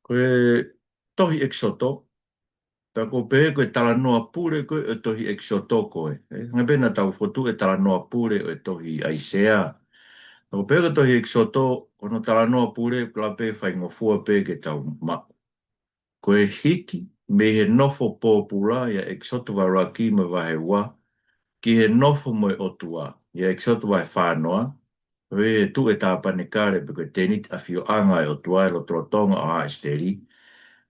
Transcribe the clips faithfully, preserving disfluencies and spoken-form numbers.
Ko e tohi ʻEkisoto, pea ʻoku pehē ko e talanoa pule ko ē ʻo e tohi ʻEkisoto ko ē. ʻE, hangē pē naʻa tau fokotuʻu e talanoa pule ʻo e tohi ʻAisea. Pea ʻoku pehē ko e tohi ʻEkisoto, ko hono talanoa pule, ʻoku lava pē faingofua pē ke tau maʻu. Ko e hiki mei he nofo pōpula ʻia ʻEkisoto vahe ʻuluaki mo e vahe ua, ki he nofo mo e ʻOtua ʻia ʻEkisoto vahe fā noa, ko e tuʻu e tāpanekale pe ko e tēniti ʻafioʻanga ʻo e ʻOtua ʻi he lotolotonga ʻo haʻa ʻIsileli.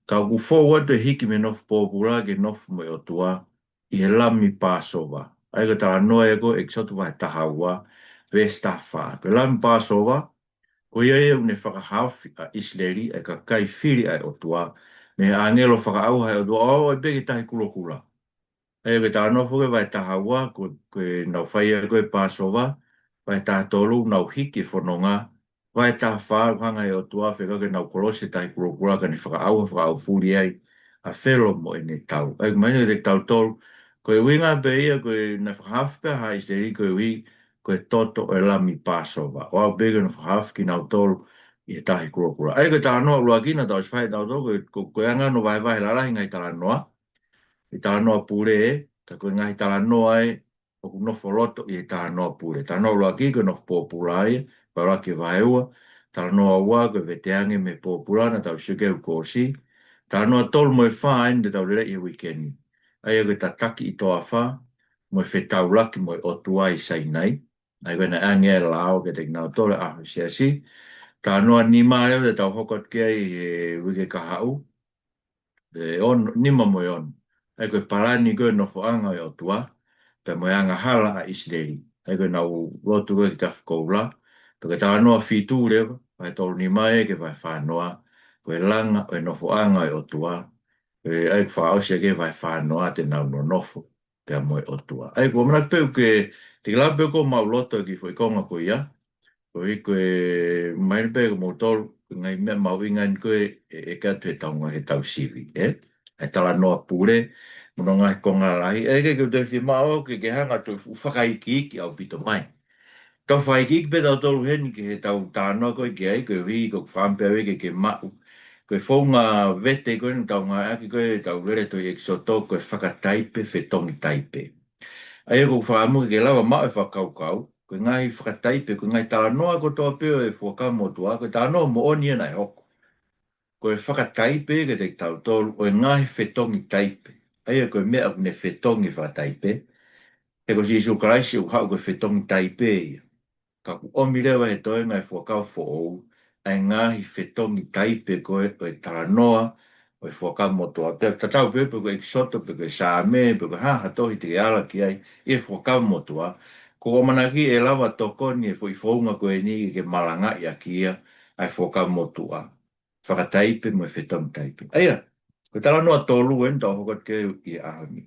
Ka ʻoku fou atu e hiki mei he nofo pōpula ki he nofo mo e ʻOtua ʻi he lami Pāsova. ʻA ia ko e talanoa ia ko ē ʻEkisoto vahe taha ua, veesi taha fā. Ko e lami Pāsova, ko ia ia ʻoku ne fakahaofi ʻa ʻIsileli, ʻa e kakai fili ʻa e ʻOtua, mei he ʻāngelo fakaʻauha ʻa e ʻOtua, ʻo aʻu ai pē ki he Tahi Kulokula. ʻA ia ko e talanoa foki vahe taha ua, ko, ko ʻenau fai ʻa e ko e Pāsova, vahe taha tolu, nau hiki e fononga, vahe taha fā, ʻoku hanga ʻe he ʻOtua fekau ke nau kolosi e Tahi Kulokula, ka ne fakaʻauha, fakaʻaufuli ai ʻa Felo mo ʻene tau. ʻA ia, ʻoku mahino kiate kitautolu, ko e ʻuhinga pē ia, ko e naʻe fakahaofi pē ʻa haʻa ʻIsileli, ko e ʻuhi, ko e toto ʻo e lami Pāsova. ʻO aʻu pē ki hono fakahaofi kinautolu ʻi he Tahi Kulokula. ʻA ia, ko e talanoa ʻuluaki naʻa tau ʻosi fai ʻe tautolu, ko e, ko, ko e anga hono vahevahe lalahi ngaahi talanoa. ʻI he talanoa pule, ka ko e ngaahi talanoa ē, ʻoku nofo loto ʻi he talanoa pule. Talanoa ʻuluaki ko e nofo pōpula ia, vahe ʻuluaki ki he vahe ua. Talanoa ua ko e veteange mei he pōpula naʻa tau sio ki ai kuo ʻosi. Talanoa tolu mo e fā eni te tau lele ʻi he uike ni. ʻA ia ko e tataki ʻi toafa, mo e fetaulaki mo e ʻOtua ʻi Sainai. ʻA ia ko e naʻe ʻange ai e lao kiate kinautolu ʻa e siasi. Talanoa nima leva te tau hoko atu ki ai he uike kahaʻu. ʻE ono, nima mo e ono. ʻA ia ko e palani ko ē nofoʻanga ʻo e ʻOtua, pea mo e angahala ʻa ʻIsileli. ʻA ia ko ʻenau lotu ko ē ki Tafikoula. Pea ko e talanoa fitu leva, vahe tolu nima ē ki he vahe fā noa, ko e langa ʻo e nofoʻanga ʻo e ʻOtua. ʻE, ʻa ia ko e fakaʻosi ʻa e vahe fā noa te nau nonofo pea mo e ʻOtua. ʻA ia, ʻoku ou ʻamanaki pē ʻoku ke, te ke lava pē ʻo maʻuloto ki he foʻi konga ko ia. Koeʻuhi ko e mahino pē ko moutolu, ko e ngaahi meʻa mahuʻinga eni ko ē, ʻe, ʻe kau atu he taunga he tau sivi, ē? ʻA e talanoa pule, mo hono ngaahi konga lahi, ʻe ke, ke u toe fiemaʻu ke, ke hanga atu ʻo fakaikiiki ʻaupito mai. Tau fakaikiiki pē tautolu heni ki he tau talanoa ko ē ki ai, koeʻuhi ko e fakaʻamu pē ʻa e ke, ke maʻu. Ko e founga vete ko ē ʻoku tau ngāueʻaki ko ē tau lele tohi ʻEkisoto ko e fakataipe, fetongi taipe. ʻA ia ʻoku ou fakaʻamu ke ke lava maʻu e fakakaukau, ko e ngaahi fakataipe, ko e ngaahi talanoa kotoa pē ʻo e Fuakava Motuʻa, ko e talanoa moʻoni ia naʻe hoko. Ko e fakataipe kiate kitautolu ʻo e ngaahi fetongi taipe. ʻA ia ko e meʻa ʻoku ne fetongi fakataipe. He ko Sīsū Kalaisi ʻoku haʻu ko e fetongi taipe ia. Ka ʻoku ʻomi leva he toenga ʻo e Fuakava Foʻou, ʻa e ngaahi fetongi taipe ko ē ʻo e talanoa ʻo e Fuakava Motuʻa. Te tatau pē pe ko e ʻEkisoto, pe ko e Saame, pe ko e hā ha tohi te ke ala ki ai ʻi he Fuakava Motuʻa. ʻOku ou ʻamanaki ʻe lava tokoni e foʻi founga ko eni ke malangaʻi ʻaki ia ʻa e Fuakava Motuʻa. Fakataipe mo e fetongi taipe. ʻA ia, ko e talanoa tolu eni tau hoko atu ki ai ʻi he ʻaho ni.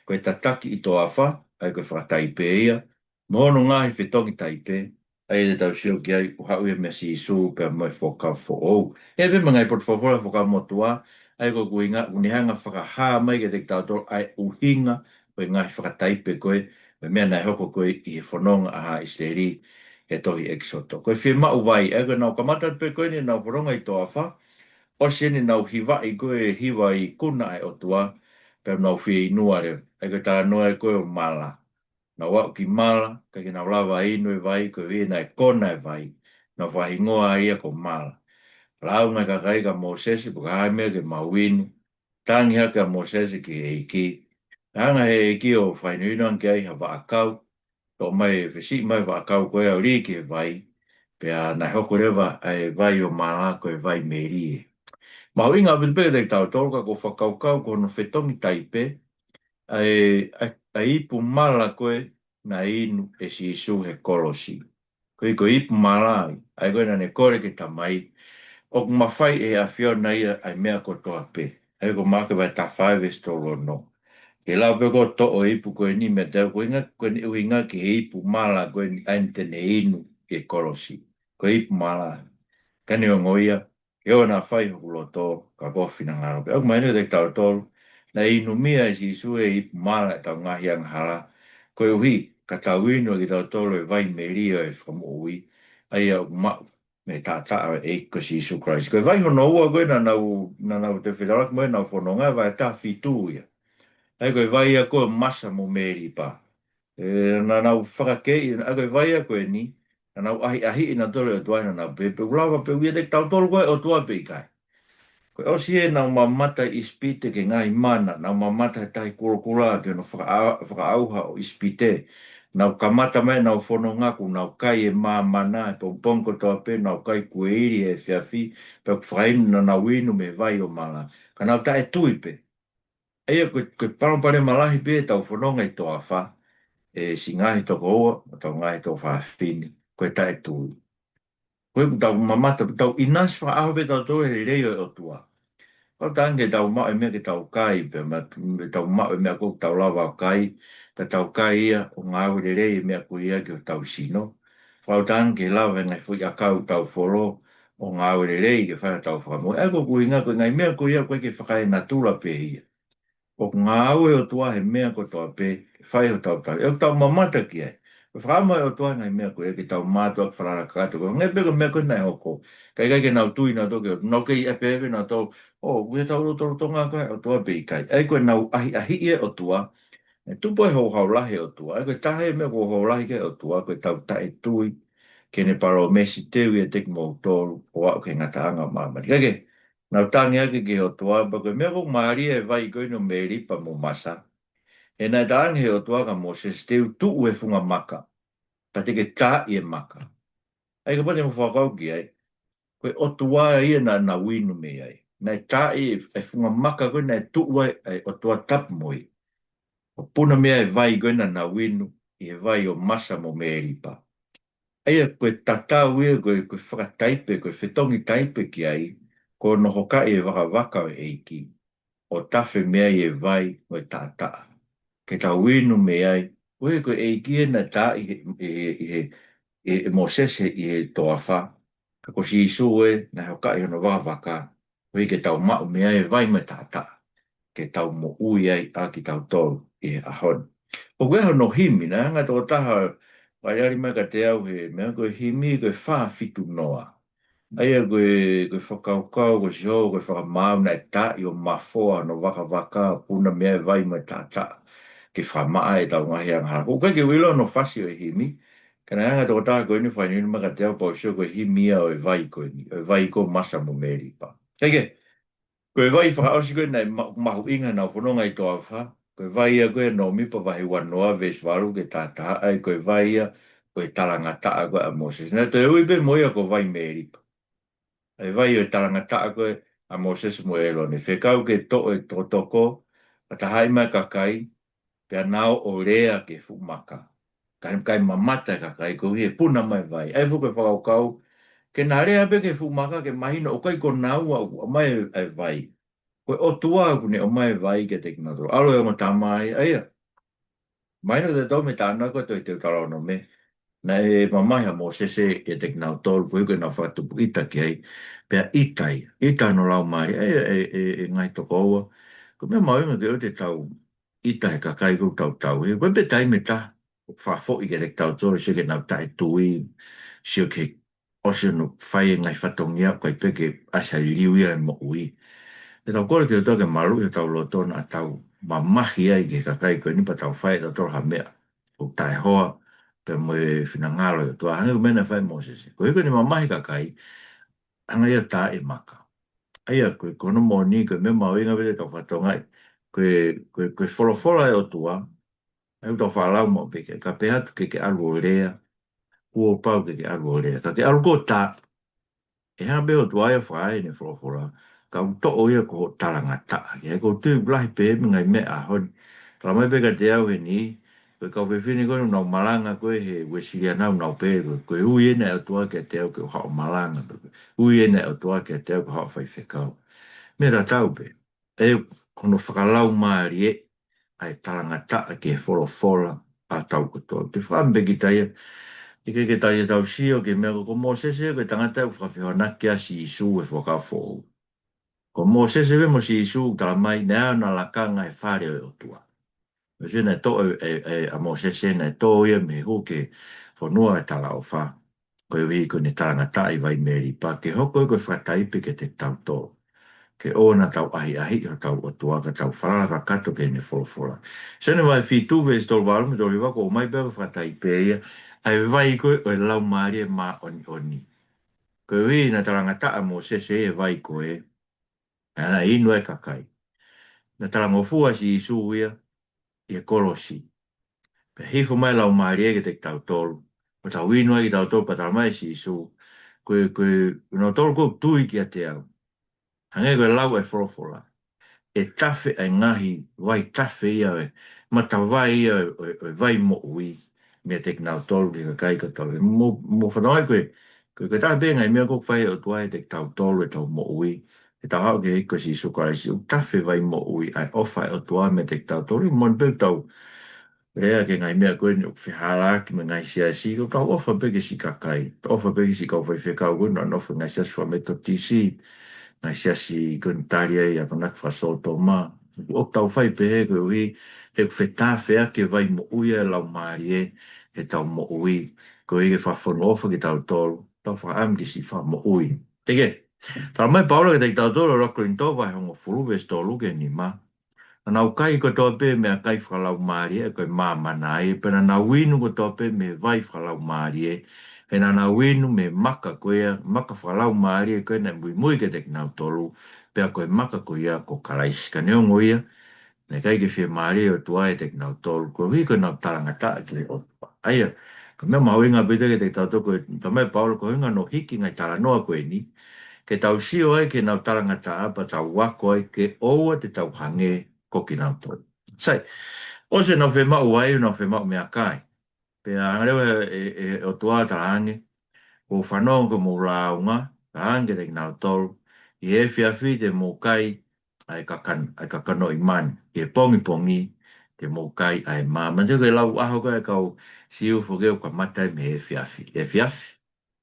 Ko e tataki ʻi toafa, ʻa ia ko e fakataipe ia, mo hono ngaahi fetongi taipe, ʻa ia te tau sio ki ai ʻoku haʻu ia meia Sīsū pea mo e Fuakava Foʻou. ʻE pē mo e ngaahi potufolofola Fuakava Motuʻa, ʻa ia ko e ʻuhinga, ʻoku ne hanga ʻo fakahā mai kiate kitautolu ʻa e ʻuhinga ʻo e ngaahi fakataipe ko ē, ʻo e meʻa naʻe hoko ko ē ʻi he fononga ʻa haʻa ʻIsileli, he tohi ʻEkisoto. Ko e fiemaʻu vai, ʻa ia ko ʻenau kamata pē ko eni ʻenau fononga ʻi toafa, ʻosi eni ʻenau hivaʻi ko ē hiva ikuna ʻa e ʻOtua, pea nau fieinua leva. ʻA ia ko e talanoa ē ko ē ʻo Mala. Nau aʻu ki Mala, ʻikai ke nau lava inu e vai, koeʻuhi naʻe kona e vai. Nau fakahingoa ia ko Mala. Lau e ngaahi kakai kia Mōsese, pe ko e hā e meʻa ke mau inu. Tangi hake ʻa Mōsese ki he ʻEiki. Hanga ʻe he ʻEiki ʻo fakahinohino ange ki ai ha vaʻakau. Toʻo mai, fesiʻi mai e vaʻakau ko ia ʻo lī ki he vai. Pea naʻe hoko leva ʻa e vai ʻo Mala ko e vai melie. Mahuʻinga ʻaupito pē kiate kitautolu ka ʻoku ou fakakaukau ko hono fetongi taipe, ʻa e, ʻa e, ʻa e ipu mala ko ē naʻe inu ʻe Sīsū he kolosi. Ko e, ko e ipu mala ia, ʻa ia ko ē naʻa ne kole ki he Tamai, ʻoku mafai ʻe he ʻAfiona ia ʻa e meʻa kotoa pē. ʻA ia ko Maʻake vahe taha fā veesi tolu ono. Ke lau pē ko e toʻo e ipu ko eni mei he tau, ko e ʻuhinga, ko ʻene ʻuhinga ki he ipu mala ko eni ʻa ia te ne inu he kolosi. Ko e ipu mala ia. Ka neongo ia, ke ʻoua naʻa fai hoku loto, ka ko ho finangalo pē. ʻOku mahino kiate kitautolu, naʻe inumia ʻe Sīsū e ipu mala ʻetau ngaahi angahala. Koeʻuhi, ka tau inu ʻe kitautolu e vai melie ʻo e Fakamoʻui, ʻa ia ʻoku maʻu mei he taʻataʻa ʻo e ʻEiki ko Sīsū Kalaisi. Ko e vai hono ua ko ē naʻa nau, naʻa nau toe fetaulaki mo ē ʻenau fononga, vai ʻe taha fitu ia. ʻA ia ko e vai ia ko Masa mo Melipa. ʻE, naʻa nau fakakei, ʻa ia ko e vai ia ko eni, naʻa nau ʻahiʻahiʻi nautolu e ʻOtua, naʻa nau pehē pe ʻoku lava pē ʻo ui ʻiate kitautolu ko e ʻOtua pe ʻikai. Ko e ʻosi ʻenau mamata ʻi ʻIsipite ki he ngaahi mana, nau mamata he Tahi Kulokula ki hono fakaʻa-, fakaʻauha ʻo ʻIsipite. Nau kamata mai ʻenau fononga kuo nau kai e māmana, he pongipongi kotoa pē nau kai kuo ili he efiafi, pea kuo fakainu, naʻa nau inu mei he vai ʻo Mala. Ka nau taʻetui pē. ʻA ia ko e, ko e palopalema lahi pē ʻetau fononga ʻi he toafa, ʻe siʻi ngaahi tokoua, mo ʻetau ngaahi tuofāfine, ko e taʻetui. Ko ē ʻoku tau mamata, tau ʻinasi fakaʻaho pē tautolu he lelei ʻo e ʻOtua. Kau tangi ke tau maʻu e meʻa ke tau kai, pea ma-, tau maʻu e meʻa ko ē ʻoku tau lava ʻo kai, pea tau kai ia ʻo ngāue lelei e meʻa ko ia ki hotau sino. Kau tangi ke lava e ngaahi foʻi ʻakau ʻoku tau folo, ʻo ngāue lelei ke fai hotau fakamoʻui. ʻA ia ko e ʻuhinga ko e ngaahi meʻa ko ia ʻoku ʻikai ke fakaenatula pē ia. ʻOku ngāue e ʻOtua he meʻa kotoa pē, ke fai hotau tauhi. ʻOku tau mamata ki ai. Ko e fakaʻamu ʻa e ʻOtua he ngaahi meʻa ko ia ke tau mātuʻaki falala kakato. Ko e hangē pē ko e meʻa ko ē naʻe hoko. Ka ʻikai ke nau tui nautolu ki he ʻOtua, nau kei ʻai pē ʻe nautolu, ʻo, ʻoku ʻi ai ʻetau lotolotonga ko e ʻOtua pe ʻikai. ʻA ia ko ʻenau ʻahiʻahiʻi e ʻOtua, ʻe tupu ai e houhau lahi e ʻOtua. ʻA ia ko e taha e meʻa ko e houhau lahi ki he ʻOtua, ko ʻetau taʻetui ki heʻene palōmesi te u ʻiate kimoutolu ʻo aʻu ki he ngataʻanga ʻo māmani. Ka ke, nau tangi hake ki he ʻOtua, pea ko e meʻa ʻoku mālie e vai ko eni ʻo Melipa mo Masa. He naʻe talaange ʻe he ʻOtua kia Mōsese te u tuʻu he funga maka, pea te ke taaʻi e maka. ʻA ia kapau te mou fakakaukau ki ai, ko e ʻOtua ia naʻa nau inu mei ai. Naʻe taaʻi e, e funga maka ko ē naʻe tuʻu ai e ʻOtua Tapu mo ia. ʻO puna mei ai e vai ko ē naʻa nau inu, ʻi he vai ʻo Masa mo Melipa. ʻA ia ko e tatau ia, ko e, ko e fakataipe, ko e fetongi taipe ki ai, ko hono hokaʻi e vakavaka ʻo e ʻEiki, ʻo tafe mei ai e vai mo e taʻataʻa, ke tau inu mei ai. Ko e, ko e ʻEiki ē naʻe taaʻi ʻe, ʻe, ʻe, ʻe, ʻe Mōsese ʻi he toafa, ka ko Sīsū ē naʻe hokaʻi hono vakavaka, koeʻuhi ke tau maʻu mei ai e vai mo e taʻataʻa, ke tau moʻui ai ʻa kitautolu ʻi he ʻaho ni. ʻOku ʻi ai hono himi, naʻe hanga ʻe he tokotaha ʻo aliali mai kiate au he meʻa ko e himi ko e fā fitu noa. ʻA ia ko e, ko e fakakaukau, ko e sio, ko e fakamaau naʻe taaʻi ʻo mafoa hono vakavaka, puna mei ai e vai mo e taʻataʻa, ke fakamaʻa ʻetau ngaahi angahala. ʻOku ʻikai ke u ʻilo hono fasi ʻo e himi, ka naʻe hanga ʻe he tokotaha ko eni ʻo fakaʻiloʻi mai kiate au pea u sio ko e himi ia ʻo e vai ko eni, ʻo e vai ko Masa mo Melipa. Kae kehe, ko e vai fakaʻosi ko ē naʻe ma-, mahuʻinga ʻenau fononga ʻi he toafa, ko e vai ia ko ē ʻi he Nōmipa vahe uanoa veesi valu ki he tahataha, ʻa ia ko e vai ia ʻo e talangataʻa ko ē ʻa Mōsese. Naʻe toe ui pē mo ia ko e vai Melipa. ʻA e vai ʻo e talangataʻa ko ē ʻa Mōsese mo ʻĒlone. Fekau ke toʻo e tokotoko, fakatahaʻi mai e kakai, pea nau ō ʻo lea ki he fuʻu maka. Ka naʻe ʻikai mamata e kakai koeʻuhi he puna mai e vai. ʻA ia foki ko e fakakaukau, ke na lea pē ki he fuʻu maka ke mahino ʻoku ʻikai ko naua ʻoku ʻomai e vai. Ko e ʻOtua ʻoku ne ʻomai e vai kiate kinautolu. ʻAlu e ongo tama ia, ʻa ia. Mahino ʻe tautolu mei he tānaki ʻa e tohi Teutalōnome, naʻe mamahi ʻa Mōsese ʻiate kinautolu, koeʻuhi ko ʻenau fakatupu ʻita ki ai, pea ʻita ia, ʻita hono laumālie, ʻa ia ʻe, ʻe, ʻe ngaahi tokoua. Ko e meʻa mahuʻinga ke ʻoua te tau ʻita he kakai ʻoku tau tauhi. Ko e pē taimi ʻe taha, ʻoku fakafoʻi kiate kitautolu, sio ki heʻenau taʻetui, sio ki he ʻosi hono fai e ngaahi fatongia, ʻoku ʻikai pē ke ʻasi ha liliu ia he moʻui. Pea tau kole ki he ʻOtua ke maluʻi hotau loto naʻa tau mamahi ai ki he kakai ko eni pea tau fai ʻe tautolu ha meʻa ʻoku taʻehoa pea mo e finangalo ʻo e ʻOtua, hangē ko e meʻa naʻe fai ʻe Mōsese. Koeʻuhi ko ʻene mamahi e kakai, hanga ia ʻo taaʻi e maka. ʻA ia ko e, ko hono moʻoni, ko e meʻa mahuʻinga pē te tau fakatokangaʻi. Ko e, ko e, ko e folofola ʻa e ʻOtua, ʻa ia ʻoku tau fakalau maʻu pē ki ai, ka pehē atu ke ke ʻalu ʻo lea, kuo pau ke ke ʻalu ʻo lea. Ka ke ʻalu koe ʻo taaʻi. ʻE hanga pē ʻe he ʻOtua ia ʻo fai ʻene folofola, ka ʻoku toʻo ia ko hoʻo talangataʻa. He ʻoku ou tui ʻoku lahi pē mei he ngaahi meʻa ʻaho ni. Talamai pē kiate au heni, ko e kau fefine ko ē ʻoku nau malanga ko ē he Uēsiliana ʻoku nau pehē, ko e, ko e ui eni ʻa e ʻOtua kiate au ke u haʻu ʻo malanga, pe ko e ui eni ʻa e ʻOtua kiate au ke u haʻu ʻo faifekau. Meʻa tatau pē. ʻE, ko hono fakalaumālie ʻa e talangataʻa ki he folofola ʻa e tau kotoa. Te u fakaʻamu pē kita ia, ʻikai ke tau ia tau sio ki he meʻa ko, ko Mōsese ko e tangata ʻoku fakafehoanaki ʻa Sīsū he Fuakava Foʻou. Ko Mōsese pē mo Sīsū ʻoku talamai naʻe ʻi ai hona lakanga he fale ʻo e ʻOtua. Mōsese naʻe toʻo e, e, e, ʻa Mōsese naʻe toʻo ia mei he hū ki he fonua ʻo e talaʻofa. koeʻuhi ko ʻene talangataʻa ʻi vai Melipa, ke hoko ia ko e fakataipe kiate kitautolu. Ke ʻoua naʻa tau ʻahiʻahiʻi hotau ʻOtua ka tau falala kakato ki heʻene folofola. Sione vahe fitu veesi tolu valu mo e tolu hiva ʻoku ʻomai pē ko e fakataipe ia ʻa e vai ko ē ʻo e Laumālie Māʻoniʻoni. Koeʻuhi naʻe talangataʻa ʻa Mōsese ʻi he vai ko ē, ʻa ia naʻe inu ai e kakai. Naʻe talangofua ʻa Sīsū ia ʻi he kolosi. Pea hifo mai e Laumālie kiate kitautolu. ʻO tau inu ai kitautolu pea talamai ʻe Sīsū, ko e, ko e, ko kinautolu ʻoku tui kiate au, hangē ko e lau ʻa e folofola, ʻe tafe ʻa e ngaahi vai tafe ia ʻo e matavai ia ʻo e, ʻo e, ʻo e vai moʻui meiate kinautolu ki he kakai kotoa. Mou, mou fanongo ai ko e, ko e, ko e taha pē ngaahi meʻa ʻoku fai ʻe he ʻOtua ʻiate kitautolu ʻi heʻetau moʻui. Ke tau haʻu ki he ʻEiki ko Sīsū Kalaisi, ʻoku tafe vai moʻui ʻa e ʻofa ʻa e ʻOtua meiate kitautolu. Moʻoni pē ʻoku tau lea ki he ngaahi meʻa ko eni ʻoku fehālaaki mo e ngaahi siasi, ʻoku tau ʻofa pē ki siʻi kakai. Tau ʻofa pē ki siʻi kau faifekau ko eni, ʻoku nofo he ngaahi siasi fakametotisi, ngaahi siasi ko eni tali ai ʻa e akonaki fakasōtoma. ʻOku tau fai pehē koeʻuhi he ʻoku fetafeʻaki e vai moʻui ʻa e Laumālie heʻetau moʻui. Koeʻuhi ke fakafonu ʻofa kitautolu, tau fakaʻamu ki siʻi fakamoʻui. Teke, talamai ʻe Paula kiate kitautolu ʻi he ʻuluaki Kolinitō vahe hongofulu veesi tolu ki he nima. Naʻa nau kai kotoa pē meʻakai fakalaumālie, ko e māmana ia, pea naʻa nau inu kotoa pē mei he vai fakalaumālie, he naʻa nau inu mei he maka ko ia, maka fakalaumālie ko ia naʻe muimui kiate kinautolu, pea ko e maka ko ia ko Kalaisi. Ka neongo ia, naʻe ʻikai ke fiemālie e ʻOtua ʻiate kinautolu, koeʻuhi ko ʻenau talangataʻa ki he ʻOtua. ʻA ia, ko e meʻa mahuʻinga pē ia kiate kitautolu, ko e talamai ʻe Paula ko e ʻuhinga hono hiki e ngaahi talanoa ko eni, ke tau sio ai ki heʻenau talangataʻa pea tau ako ai ke ʻoua te tau hangē ko kinautolu. Sai, ʻosi ʻenau fiemaʻu vai, ʻenau fiemaʻu meʻakai. Pea hanga leva ʻe, ʻe, ʻe he ʻOtua ʻo talaange, ʻoku ou fanongo ki hoʻomou lāunga, talaange kiate kinautolu, ʻi he efiafi te mou kai ʻa e kakan-, ʻa e kakano ʻi mani, ʻi he pongipongi te mou kai ʻa e mā. Manatuʻi ko e lau ʻaho ko ē ʻa e kau Siu foki ʻoku kamata ia mei he efiafi. Efiafi,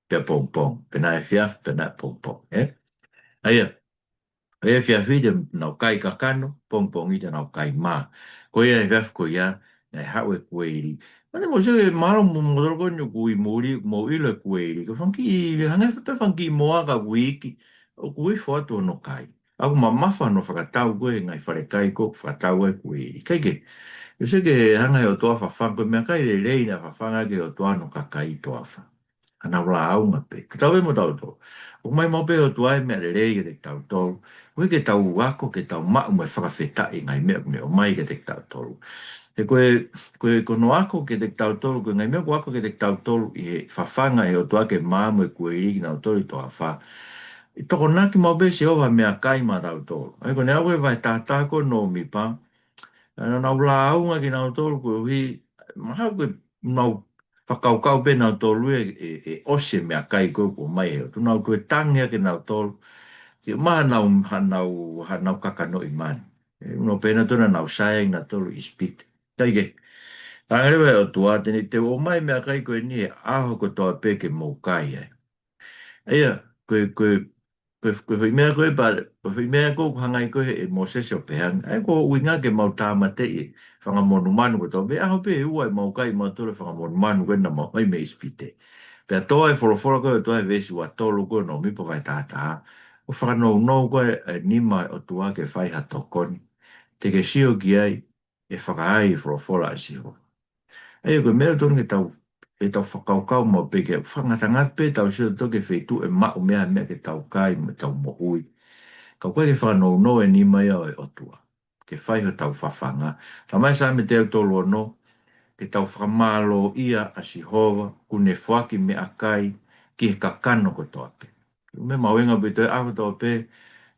pea pongipongi, pea naʻe efiafi, pea naʻe pongipongi, ē? ʻA ia, ʻi he efiafi te nau kai kakano, pongipongi te nau kai mā. Ko ia efiafi ko ia, naʻe haʻu e kueili. Manatuʻi mou sio ki he mālō mo, mo tolokoni ʻoku ʻi muli, mou ʻilo e kueili. Ko e fanga kiʻi, hangē pē fanga kiʻi moa ka ʻoku iiki, ʻoku ifo atu hono kai. ʻOku mamafa hono fakatau ko ē he ngaahi falekai ko ē ʻoku fakatau ai e kueili. Kae kehe, mou sio ki he hanga ʻe he ʻOtua ʻo fafanga, ko e meʻakai lelei naʻe fafanga ki he ʻOtua hono kakai ʻi he toafa. Naʻa nau lāunga pē. Ka tau ʻi ai mo tautolu, ʻoku ʻomai maʻu pē ʻe he ʻOtua e meʻa lelei kiate kitautolu. ʻOku ʻikai ke tau ako ke tau maʻu mo e fakafetaʻi e ngaahi meʻa ʻoku ne ʻomai kiate kitautolu. He ko e, ko e, ko hono ako kiate kitautolu, ko e ngaahi meʻa ʻoku ako kiate kitautolu ʻi he fafanga ʻe he ʻOtua ke mā mo e kueili kinautolu ʻi he toafa, ʻe tokonaki maʻu pē ʻe Sihova e meʻakai maʻatautolu. ʻA ia ko ʻene ʻalu ko ē he vahe taha taha ko ē ʻo Nōmipa, naʻa nau lāunga kinautolu koeʻuhi, mahalo ko ʻenau fakakaukau pē ʻanautolu ʻe, ʻe, ʻe ʻosi e meʻakai ko ē kuo ʻomai ʻe he ʻOtua, nau ko e tangi ʻa kinautolu ke maʻu haʻanau, haʻanau, haʻanau kakano ʻi mani. ʻE, ʻuno pē naʻa nau sai naʻa nau ʻi ʻIsipite. Kae kehe, talaange leva ʻe he ʻOtua, te ne, te u ʻomai e meʻakai ko eni he ʻaho kotoa pē ke mou kai ai. ʻA ia, ko e, ko e, ko e, ko e foʻi meʻa ko ē pea, ko e foʻi meʻa ko ē ʻoku hanga ai ko ē ʻe Mōsese ʻo pehē ange, ʻa ia ko e ʻuhinga ke mau tāmateʻi e fanga monumanu kotoa pē, ʻaho pē ʻe ua ʻemau kai mautolu e fanga monumanu ko ē naʻa mau ʻomai mei ʻIsipite. Pea toʻo e folofola ko ē ʻa e ʻOtua he veesi ua tolu ko ē ʻo Nōmipa vahe taha taha, ʻo fakanounou ko ē e nima ʻo e ʻOtua ke fai ha tokoni. Te ke sio ki ai, ʻe fakaai e folofola ʻa Sihova. ʻA ia ko e meʻa ʻoku totonu ke tau, ke tau fakakaukau maʻu pē, ke fakangatangata pē ʻetau sio tautolu ki he feituʻu ʻe maʻu mei ai e meʻa ke tau kai mo ʻetau moʻui. Ka ʻoku ʻikai ke fakanounou e nima ia ʻo e ʻOtua ke fai hotau fafanga. Talamai ʻe Saame teau tolu ono, ke tau fakamālōʻia ʻa Sihova, ʻoku ne foaki meʻakai ki he kakano kotoa pē. Meʻa mahuʻinga pē ʻi he ʻaho kotoa pē,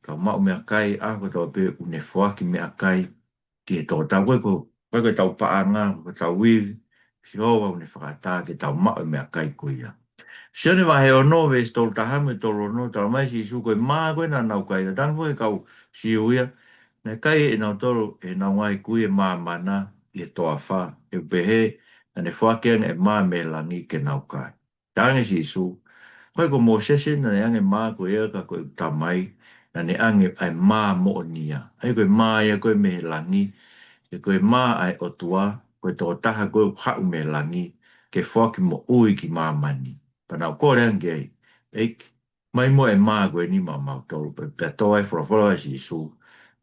tau maʻu meʻakai, ʻaho kotoa pē, ʻoku ne foaki meʻakai ki he tokotaha. Ko e, ko e, ko e tau paʻanga, ko e tau ivi, Sihova ʻoku ne fakaʻatā ke tau maʻu e meʻakai ko ia. Sione vahe ono, veesi tolu taha mo e tolu ono, talamai ʻe Sīsū ko e mā ko ē naʻa nau kai, naʻe tangi foki e kau Siu ia, naʻe kai ʻe nautolu, ʻe heʻenau ngaahi kui e māmana ʻi he toafa, ʻo pehē naʻa ne foaki ange e mā mei langi ke nau kai. Talaange ʻe Sīsū, ʻikai ko Mōsese naʻa ne ʻoange e mā ko ia, ka ko ʻeku Tamai naʻa ne ʻoange ʻa e mā moʻoni ia. ʻA ia ko e mā ia ko ē mei he langi, he ko e mā ʻa e ʻOtua, ko e tokotaha ko ē ʻoku haʻu mei langi ke foaki moʻui ki māmani. Pea nau kole ange ki ai, ʻEiki, mai muʻa e mā ko eni maʻamautolu, pea, pea tō ai e folofola ʻa Sīsū,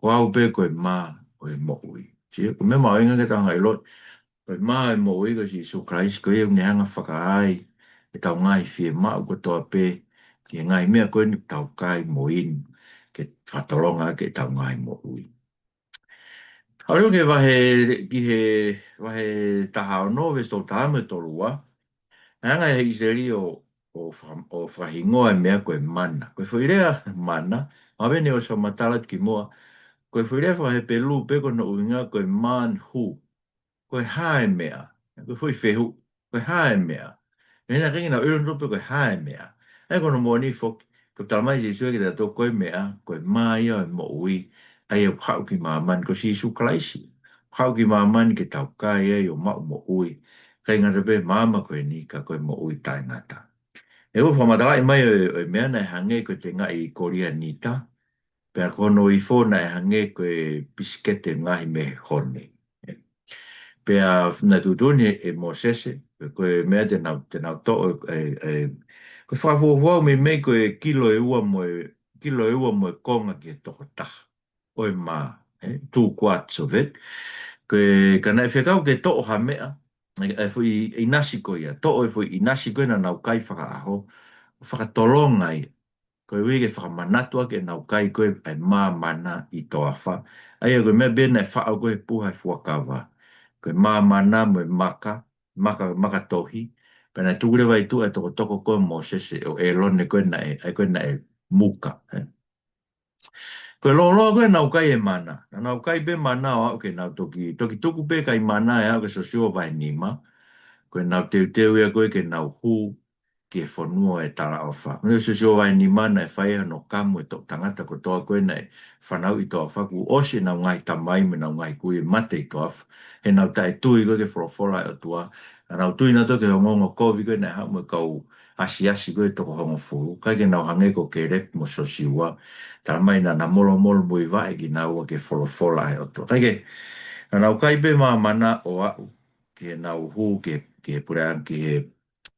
ko au pē ko e mā ʻo e moʻui. Sio, ko e meʻa mahuʻinga ke tau hanga ʻo ʻiloʻi, ko e mā ʻo e moʻui ko Sīsū Kalaisi, ko ia ʻoku ne hanga ʻo fakaai ʻetau ngaahi fiemaʻu kotoa pē, ki he ngaahi meʻa ko eni ʻoku tau kai mo inu, ke fakatolonga ʻaki ʻetau ngaahi moʻui. Haʻu leva ki he vahe, ki he vahe taha ono, veesi tolu taha mo e tolu ua. Naʻe hanga ʻe he ʻIsileli ʻo, ʻo faka-, ʻo fakahingoa e meʻa ko e mana. Ko e foʻi lea mana, ʻa ē naʻe ʻosi fakamatala atu kimuʻa, ko e foʻi lea faka-Hepelū pē ko hono ʻuhinga ko e manhu. Ko e hā e meʻa? Ko e foʻi fehuʻi, ko e hā e meʻa? Meʻa naʻe ʻikai ke nau ʻilo nautolu pe ko e hā e meʻa. ʻA ia ko hono moʻoni foki, ko e talamai ʻe Sīsū kiate kitautolu ko e meʻa, ko e mā ia ʻo e moʻui, ʻa ia ʻoku haʻu ki māmani ko Sīsū Kalaisi. Haʻu ki māmani ke tau kai ai ʻo maʻu moʻui. ʻIkai ngata pē he māmani ko eni ka ko e moʻui taʻengata. ʻOku fakamatalaʻi mai ʻo, ʻo e meʻa naʻe hangē ko e tengaʻi Kolianita, pea ko hono ifo naʻe hangē ko e pisikete ngaahi mehone. Pea naʻe tuʻutuʻuni ʻe Mōsese, ko e meʻa te nau, te nau toʻo, e, e, ko e fakafuofua meimei ko e kilo ʻe ua mo e, kilo ʻe ua mo e konga ki he toko taha ʻo e mā, ē, two quarts of it. Ko e, ka naʻe fekau ke toʻo ha meʻa, e, e foʻi ʻinasi ko ia, toʻo e foʻi ʻinasi ko ia naʻa nau kai fakaʻaho, fakatolonga ia. Ko e ui ke fakamanatu ʻaki ʻenau kai ko ē ʻa e mā mana ʻi he toafa. ʻA ia ko e meʻa pē naʻe faʻo ko ē he puha ʻo e fuakava. Ko e mā mana mo e maka, maka, maka tohi. Pea naʻe tuku leva ʻi tuʻa e tokotoko ko ē ʻo Mōsese ʻo ʻĒlone ko ē naʻe, ʻa ia ko ē naʻe muka, ē. Ko e lōloa ko ē ʻenau kai e mana. Naʻa nau kai pē mana ʻo aʻu ke nau toki, toki tuku pē kai mana ʻo aʻu ki he Siosiua vahe nima. Ko ʻenau teuteu ia ko ē ke nau hū ki he fonua ʻo e talaʻofa. Ko e Siosiua vahe nima naʻe fai ai hono kamu e toʻu tangata kotoa ko ē naʻe fanauʻi ʻi he toafa kuo ʻosi ʻenau ngaahi tamai mo ʻenau ngaahi kui ʻo mate ʻi he toafa. He naʻa nau taʻetui ko ē ki he folofola ʻa e ʻOtua. Naʻa nau tui nautolu ki he ongoongo kovi ko ē naʻe haʻu mei he kau asiasi ko ē ʻe toko hongofulu. ʻIkai ke nau hangē ko Kēlepi mo Siosiua. Talamai naʻa na molomolomuivaʻe kinaua ki he folofola ʻa e ʻOtua. ʻIkai ke, naʻa nau kai pē mā mana ʻo aʻu ki heʻenau hū ki he, ki he puleʻanga, ki he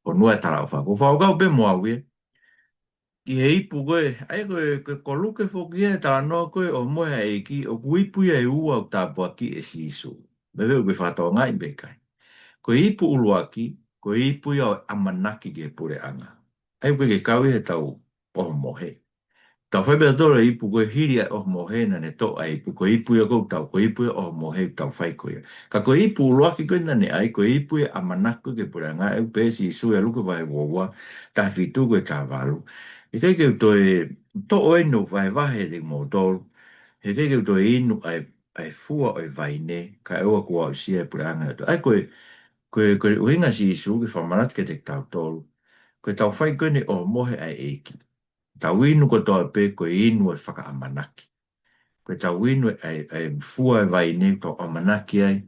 fonua ʻo e talaʻofa. ʻOku ou fakakaukau pē mo au ia ki he ipu ko ē, ʻa ia ko e, ko e, ko Luke foki ia ʻoku talanoa ko ē ʻohomohe ʻa e ʻEiki, ʻoku ipu ia ʻe ua ʻoku tāpuakiʻi ʻe Sīsū. Meimei ʻoku ke fakatokangaʻi pe ʻikai. Ko e ipu ʻuluaki, ko e ipu ia ʻo e ʻamanaki ki he puleʻanga. ʻA ia ʻoku ʻikai ke kau ia heʻetau ʻohomohe. Tau fai pē ʻe tautolu e ipu ko ē hili ʻa e ʻohomohe naʻa ne toʻo ʻa e ipu, ko e ipu ia ʻoku tau, ko e ipu ia ʻohomohe ʻoku tau fai ko ia. Ka ko e ipu ʻuluaki ko ē naʻa ne ʻai, ko e ipu ia ʻamanaki ko ē ki he puleʻanga, ʻoku pehē ʻe Sīsū ʻia Luke vahe ua ua, taha fitu ki he taha valu. ʻIkai ke u toe toʻo ʻeni ʻo vahevahe kiate kimoutolu. He ʻikai ke u toe inu ʻa e, ʻa e fua ʻo e vaine, kae ʻoua kuo aʻusia e puleʻanga ʻo e ʻOtua. ʻA ia ko e, ko e, ko e ʻuhinga ʻa Sīsū ke fakamanatu kiate kitautolu. Ko ʻetau fai ko eni ʻohomohe ʻa e ʻEiki. Tau inu kotoa pē ko e inu ʻo e fakaʻamanaki. Ko ʻetau inu ʻa e, ʻa e fua ʻo e vaine ʻoku tau ʻamanaki ai,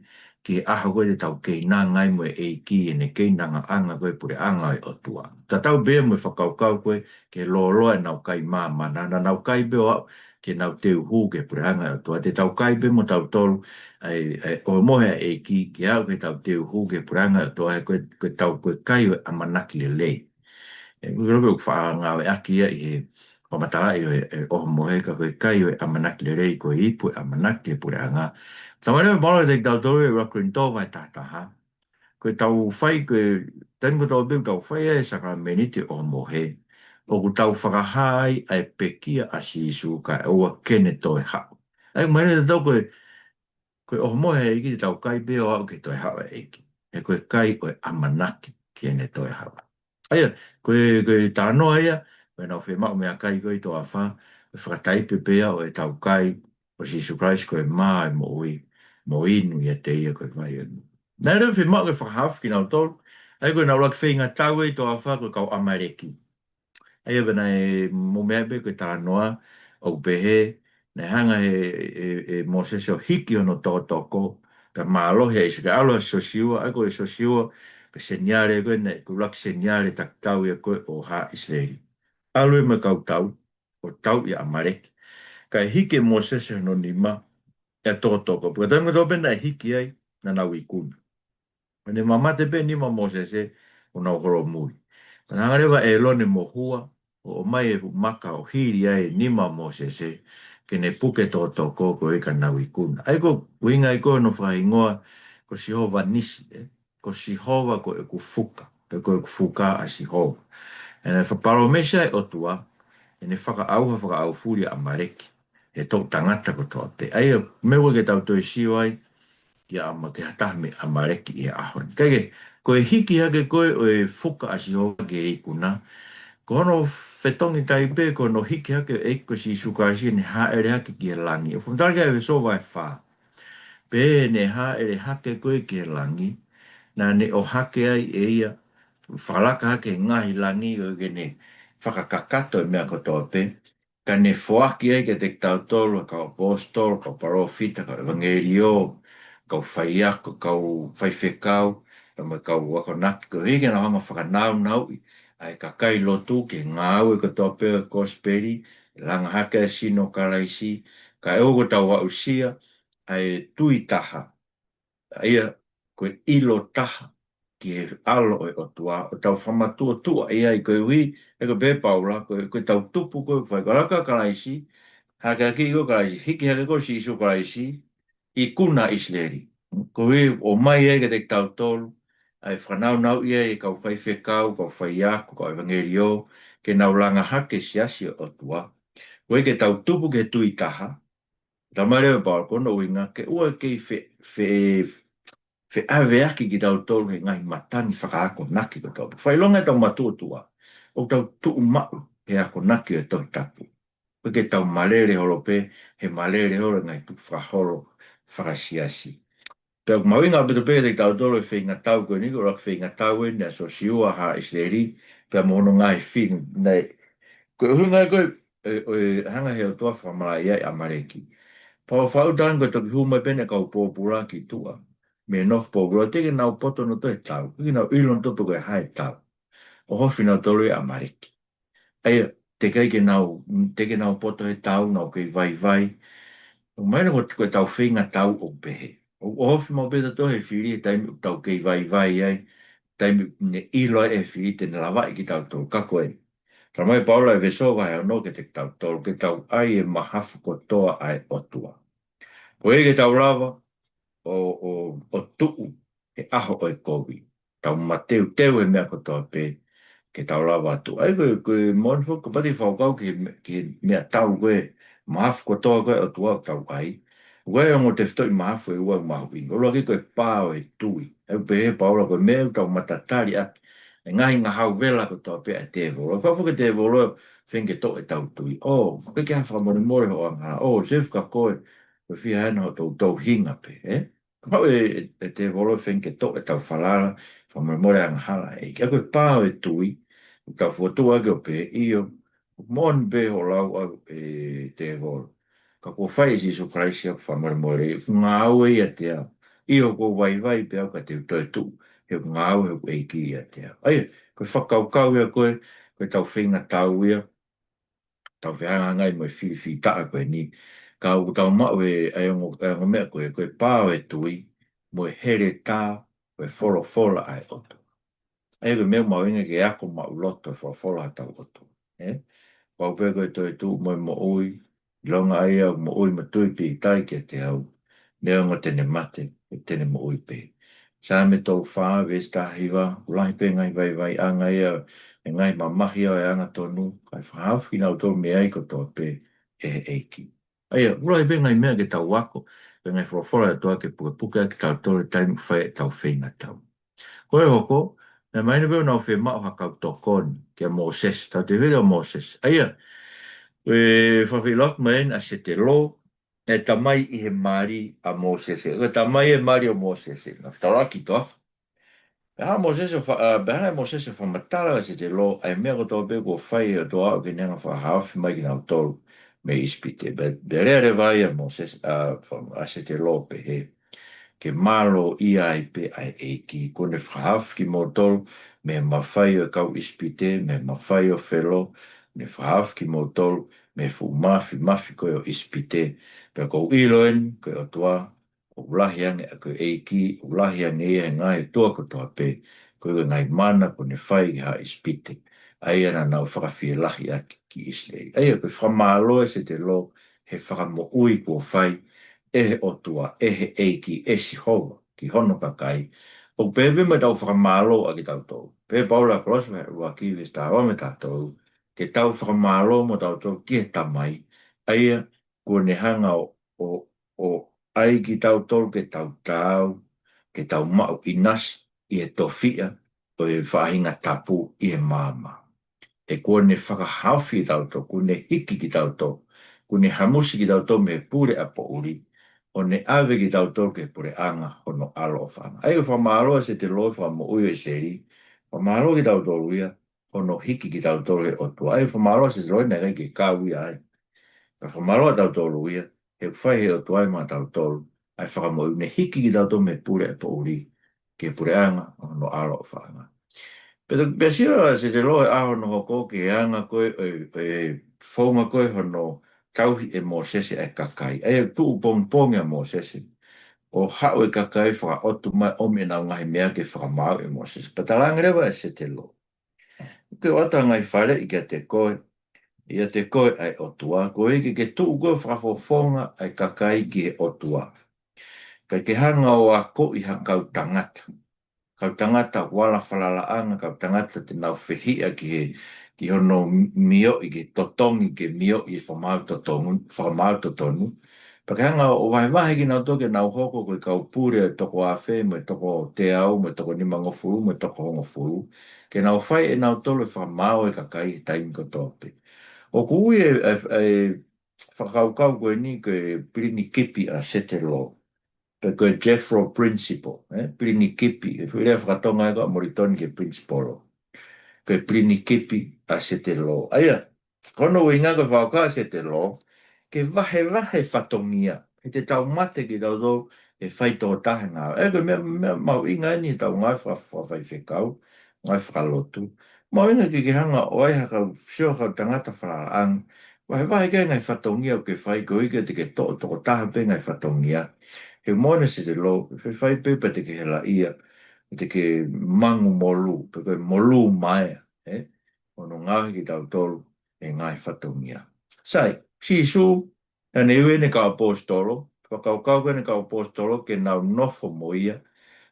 ki he ʻaho ko ē te tau keinanga ai mo e ʻEiki ʻi heʻene keinangaʻanga ko ē he puleʻanga ʻo e ʻOtua. Tatau pē ia mo e fakakaukau ko ē ki he lōloa ʻenau kai mā mana, naʻa nau kai pē ʻo aʻu ke nau teu hū ki he puleʻanga ʻo e ʻOtua. Te tau kai pē mo tautolu ʻa e, ʻa e ʻohomohe ʻa e ʻEiki, ke aʻu ke tau teu hū ki he puleʻanga ʻo e ʻOtua, he ko e, ko ʻetau, ko e kai ʻo e ʻamanaki lelei. ʻE, ʻoku ʻikai ke u faʻa ngāueʻaki ia ʻi he fakamatalaʻi ʻo e, e ʻohomohe, ka ko e kai ʻo e ʻamanaki lelei, ko e ipu ʻo e ʻamanaki ki he puleʻanga. Talamai leva ʻe Paula kiate kitautolu ʻi he ʻuluaki Kolinitō vahe taha taha. Ko ʻetau fai, ko e taimi kotoa pē ʻoku tau fai ai e sākalamēniti ʻo e ʻohomohe, ʻoku tau fakahā ai ʻa e pekia ʻa Sīsū kae ʻoua ke ne toe haʻu. ʻA ia, mahino kiate kitautolu ko e, ko e ʻohomohe ʻa e ʻEiki te tau kai pē ʻo aʻu ki he toe haʻu ʻa e ʻEiki. He ko e kai ʻo e ʻamanaki ki heʻene toe haʻu. ʻA ia, ko e, ko e talanoa ia, ko ʻenau fiemaʻu meʻakai ko ē ʻi he toafa, ko e fakataipe pē ia ʻo ʻetau kai ʻo Sīsū Kalaisi ko e mā ʻo e moʻui, mo inu ʻiate ia ko e vai ʻo e moʻui. Naʻe leva fiemaʻu ke fakahaofi kinautolu, ʻa ia ko ʻenau ʻuluaki feingatau ʻi he toafa ko e kau ʻAmaleki. ʻA ia pea naʻe mou meaʻi pē ko e talanoa ʻoku pehē, naʻe hanga ʻe, ʻe, ʻe Mōsese ʻo hiki hono tokotoko, pea mālohi ʻa ʻIsileli, ʻalu ʻa Siosiua, ʻa ia ko Siosiua, ko e seniale ko ē naʻe, ko e ʻuluaki seniale takitaha ia ko ē ʻo haʻa ʻIsileli. ʻAlu ia mo e kau tau, ʻo tauʻi ʻa ʻAmaleki. Kae hiki ʻe Mōsese hono nima, ʻa e tokotoko. Pea taimi kotoa pē naʻe hiki ai, naʻa nau ikuna. Pea ne mamate pē nima ʻo Mōsese, ʻo nau holomui. Naʻe hanga leva ʻe ʻĒlone mo Hua ʻo ʻomai e fuʻu maka ʻo hili ai e nima ʻo Mōsese, ke ne puke tokotoko ko ē ka nau ikuna. ʻA ia ko e ʻuhinga ia ko hono fakahingoa ko Sihova Nisi, ē? Ko Sihova ko ʻeku fuka, pe ko ʻeku fuka ʻa Sihova. ʻE ne fakapalōmesi ʻa e ʻOtua, ʻe ne fakaʻauha fakaʻaufuli ʻa ʻAmaleki he toʻutangata kotoa pē. ʻA ia, meʻa ʻoku ʻikai ke tau toe sio ai, ki ʻAma-, ki ha taha mei ʻAmaleki ʻi he ʻaho ni. Kae kehe, ko e hiki hake ko ē ʻo e fuka ʻa Sihova ki he ikuna, ko hono fetongi tai pē, ko hono hiki hake ʻo e ʻEiki ko Sīsū Kalaisi ʻene hāʻele hake ki he langi. ʻOku fakamatala ki ai ʻa e veesi vahe fā. Pea ne hāʻele hake ko ē ki he langi, naʻa ne ʻohake ai ʻe ia, fakalaka hake he ngaahi langi, ʻo ke ne fakakakato e meʻa kotoa pē, ka ne foaki ai kiate kitautolu, kau ʻaposetolo, kau palōfita, kau ʻevangeliō, kau faiako, kau faifekau, pea mo e kau akonaki, koeʻuhi ke nau hanga ʻo fakanaunauʻi ʻa e kakai lotu ki he ngāue kotoa pē ʻo e kosipeli, ʻe langa hake ʻa e sino ʻo Kalaisi, kae ʻoua kuo tau aʻusia ʻa e tui taha, ʻa ia ko e ʻilo taha ki he ʻAlo ʻo e ʻOtua, ʻo tau fakamatuʻotuʻa ʻi ai, koeʻuhi, ʻa ia ko e pehē ʻe Paula, ko e, ko ʻetau tupu ko ē ʻoku fai, ko e laka ʻa Kalaisi, hākeakiʻi ko ē ʻa Kalaisi, hiki hake ko ē ʻo Sīsū Kalaisi, ikuna ʻa ʻIsileli. Koeʻuhi ʻomai ai kiate kitautolu ʻa e fakanaunauʻi ai e kau faifekau, kau faiako, kau ʻevangeliō, ke nau langa hake e siasi ʻo e ʻOtua. Koeʻuhi ke tau tupu ki he tui taha, talamai leva ʻe Paula ko hono ʻuhinga ke ʻoua ʻe kei fe, fe, feʻaveaki kitautolu he ngaahi matangi fakaakonaki kotoa. Fakaʻilonga ʻetau matuʻotuʻa, ʻoku tau tuʻu maʻu he akonaki ʻo e Tohi Tapu. ʻOku ʻikai ke tau malele holo pē, he malele holo e ngaahi tukufakaholo fakasiasi. Pea ʻoku mahuʻinga ʻaupito pē kiate kitautolu e feingatau ko eni, ko e ʻuluaki feingatau eni ʻa Siosiua, Haʻa-ʻIsileli, pea mo hono ngaahi fili. Naʻe, ko e ʻuhinga ko ē, ʻe, ʻe hanga ʻe he ʻOtua ʻo fakamalaʻiaʻi ʻa ʻAmaleki. Pea ʻoku faʻu tangata ko e toki hū mai pē ʻene kau pōpula ki tuʻa mei he nofo pōpula, teʻeki ke nau poto nautolu he tau, teʻeki ke nau ʻilo nautolu pe ko e hā e tau. ʻOhofi nautolu ʻe ʻAmaleki. ʻA ia, teʻeki ke nau, teʻeki ke nau poto he tau, nau kei vaivai. ʻOku mahino ko, ko ʻetau feingatau ʻoku pehē. ʻOku, ʻohofi maʻu pē tautolu he fili he taimi ʻoku tau kei vaivai ai, taimi ʻoku ne ʻilo ai ʻe he fili te ne lavaʻi kitautolu, ka ko ē. Talamai ʻe Paula ʻi he veesi vahe ono kiate kitautolu, ke tau ʻai e mahafu kotoa ʻa e ʻOtua. Koeʻuhi ke tau lava ʻo, ʻo, ʻo tuʻu he ʻaho ʻo e kovi. Tau mateuteu he meʻa kotoa pē ke tau lava ʻo tuʻu. ʻA ia ko e, ko e moʻoni foki, kapau te tau fakakaukau ki he me-, ki he meʻatau ko ē, mahafu kotoa ko ē ʻo e ʻOtua ʻoku tau ʻai. Ko e ongo tefitoʻi mahafu ʻe ua mahuʻinga. ʻUluaki ko e pā ʻo e tui. ʻOku pehē ʻe Paula ko e meʻa ʻoku tau matatali ʻaki e ngaahi ngahau vela kotoa pē ʻa e tēvolo. Ka foki e tēvolo, feinga ke toʻo ʻetau tui. ʻŌ, ʻoku ʻikai ke ʻi ai ha fakamolemole hoʻo angahala. ʻŌ, sefika koe, ko e fiha ena hoʻo toutou hinga pē, ē? Kapau ʻe, ʻe, ʻe tēvolo feinga ke toʻo ʻetau falala, fakamolemole angahala, ē. Ka ko e pā ʻo e tui, ʻoku tau fokotuʻu ʻaki ʻo pehē, ʻio, moʻoni pē hoʻo lau ʻaʻau ʻe tēvolo. Ka kuo fai ʻe Sīsū Kalaisi ʻeku fakamolemole, ʻoku ngāue ʻiate au. ʻIo, ʻoku ou vaivai pea ʻoku ʻikai te u toe tuʻu, he ʻoku ngāue hoku ʻEiki ʻiate au. ʻA ia, ko e fakakaukau ia ko ē, ko ʻetau feingatau ia, tau fehangahangai mo e filifilitaʻa ko eni. Ka ʻoku tau maʻu e, ʻa e ongo, ʻa e ongo meʻa ko ē, ko e pā ʻo e tui, mo e heletā ʻo e folofola ʻa e ʻOtua. ʻA ia ko e meʻa mahuʻinga ke ako maʻuloto e folofola ʻa hotau ʻOtua. Ē? Pau pē ko e toetuʻu mo e moʻui, ʻilonga ʻa ia ʻoku moʻui mo tui pīkitai kiate au, neongo te ne mate, te ne moʻui pē. Saame tolu fā, veesi taha hiva, ʻoku lahi pē ngaahi vaivaiʻanga ia, e ngaahi mamahi ʻo e angatonu, kae fakahaofi kinautolu mei ai kotoa pē ʻe he ʻEiki. ʻA ia, ʻoku lahi pē ngaahi meʻa ke tau ako, pea ngaahi folofola ʻa e ʻOtua ke pukepuke ʻaki kitautolu he taimi ʻoku fai ai ʻetau feingatau. Ko e hoko, naʻe mahino pē ʻoku nau fiemaʻu ha kau tokoni kia Mōsese, tau te vele ʻo Mōsese. ʻA ia, ʻe fakafeʻiloaki mai eni ʻa Setelo, e tamai ʻi he mali ʻa Mōsese. Ko e tamai ʻi he mali ʻo Mōsese. Naʻa tau laki toafa. Pea hanga ʻe Mōsese ʻo fa-, ʻa, pea hanga ʻe Mōsese ʻo fakamatala kia Setelo, ʻa e meʻa kotoa pē kuo fai ʻe he ʻOtua ʻo ke ne hanga ʻo fakahaofi mai kinautolu mei ʻIsipite. Pea, pea lea leva ai ʻa Mōsese, ʻa, fa-, ʻa Setelo ʻo pehē, ke mālō ia ai pē ʻa e ʻEiki, kuo ne fakahaofi kimoutolu mei he mafai ʻo e kau ʻIsipite, mei he mafai ʻo Felo, ne fakahaofi kimoutolu mei he fuʻu māfimafi ko ē ʻo ʻIsipite. Pea ʻoku ou ʻilo eni, ko e ʻOtua, ʻoku lahi ange, ʻa ko e ʻEiki, ʻoku lahi ange ia he ngaahi ʻotua kotoa pē, ko e ngaahi mana kuo ne fai ki haʻa ʻIsipite, ʻa ia naʻa nau fakafielahi ʻaki ki ʻIsileli. ʻA ia ko e fakamālō ʻa Setelo he fakamoʻui kuo fai ʻe he ʻOtua, ʻe he ʻEiki, ʻe Sihova, ki hono kakai. ʻOku pehē pē mo ʻetau fakamālō ʻa kitautolu. Pehē ʻe Paula ʻi Kolose vahe ʻuluaki veesi taha ua mo e taha tolu, ke tau fakamālō mo tautolu ki he Tamai, ʻa ia kuo ne hanga ʻo, ʻo, ʻo ʻai kitautolu ke tau taau, ke tau maʻu ʻinasi ʻi he tofiʻa ʻo e faʻahinga tapu ʻi he maama. He kuo ne fakahaofi kitautolu, kuo ne hiki kitautolu, kuo ne hamusi kitautolu mei he pule ʻa e poʻuli, ʻo ne ʻave kitautolu ki he puleʻanga hono ʻAlo ʻofaʻanga. ʻA ia ko e fakamālō ʻa Setelo he fakamoʻui ʻo ʻIsileli, fakamālō kitautolu ia, hono hiki kitautolu ʻe he ʻOtua. ʻA ia fakamālō ʻa Setelo naʻe ʻikai ke kau ia ai. Ka fakamālō ʻa tautolu ia, he ʻoku fai ʻe he ʻOtua ia maʻatautolu ʻa e fakamoʻui, ne hiki kitautolu mei he pule ʻa e poʻuli ki he puleʻanga ʻo hono ʻAlo ʻofaʻanga. Pea, pea sio ʻa Setelo he ʻaho naʻe hoko ki he anga ko ē ʻo e, ʻo e founga ko ē hono tauhi ʻe Mōsese ʻa e kakai. ʻA ia tuʻu pongipongi ʻa Mōsese ʻo haʻu e kakai fakaʻotu mai ʻo ʻomi ʻenau ngaahi meʻa ke fakamaau ʻe Mōsese. Pea talaange leva ʻe Setelo, ke ʻoatu ha ngaahi faleʻi kiate koe, ʻiate koe ʻa e ʻOtua, koeʻuhi ke ke tuʻu koe ʻo fakafofonga ʻa e kakai ki he ʻOtua. Kae ke hanga ʻo akoʻi ha kau tangata, kau tangata vala falalaʻanga, kau tangata te nau fehiʻa ki he, ki hono mioʻi, ki he totongi ke mioʻi e fakamaau totonu, fakamaau totonu. Pea ke hanga ʻo vahevahe kinautolu ke nau hoko ko e kau pule ʻe toko afe, mo e toko teau, mo e toko nimangofulu, mo e toko hongofulu. Ke nau fai ʻe nautolu e fakamaau ʻo e kakai he taimi kotoa pē. ʻOku ui e, e, e fakakaukau ko eni ko e pilinikipi ʻa Setelo. Pe ko e Jethro Principle, ē? Pilinikipi, e foʻi lea fakatonga ē ko ʻa Molitoni ki he principle. Ko e pilinikipi ʻa Setelo. ʻA ia, ko hono ʻuhinga ko e fakakaukau ʻa Setelo, ke vahevahe fatongia, he te tau mate kitautolu he faitokotaha ngāue. ʻA ia ko e meʻa, meʻa mahuʻinga eni he tau ngāue faka-, fakafaifekau, ngāue fakalotu. Mahuʻinga ke ke hanga ʻo ʻai ha kau, sio ha kau tangata falalaʻanga. Vahevahe ke ngaahi fatongia ʻoku ke fai, koeʻuhi ke te ke toʻo tokotaha pē ngaahi fatongia. He ʻoku moʻoni ʻa Setelo, faifai pē pea te ke helaʻia, te ke mangu molū, pe ko e molū maea, ē? ʻO hono ngaohi kitautolu ʻe he ngaahi fatongia. Sai, Sīsū, naʻa ne ui ʻene kau ʻaposetolo, fakakaukau ko ʻene kau ʻaposetolo ke nau nofo mo ia,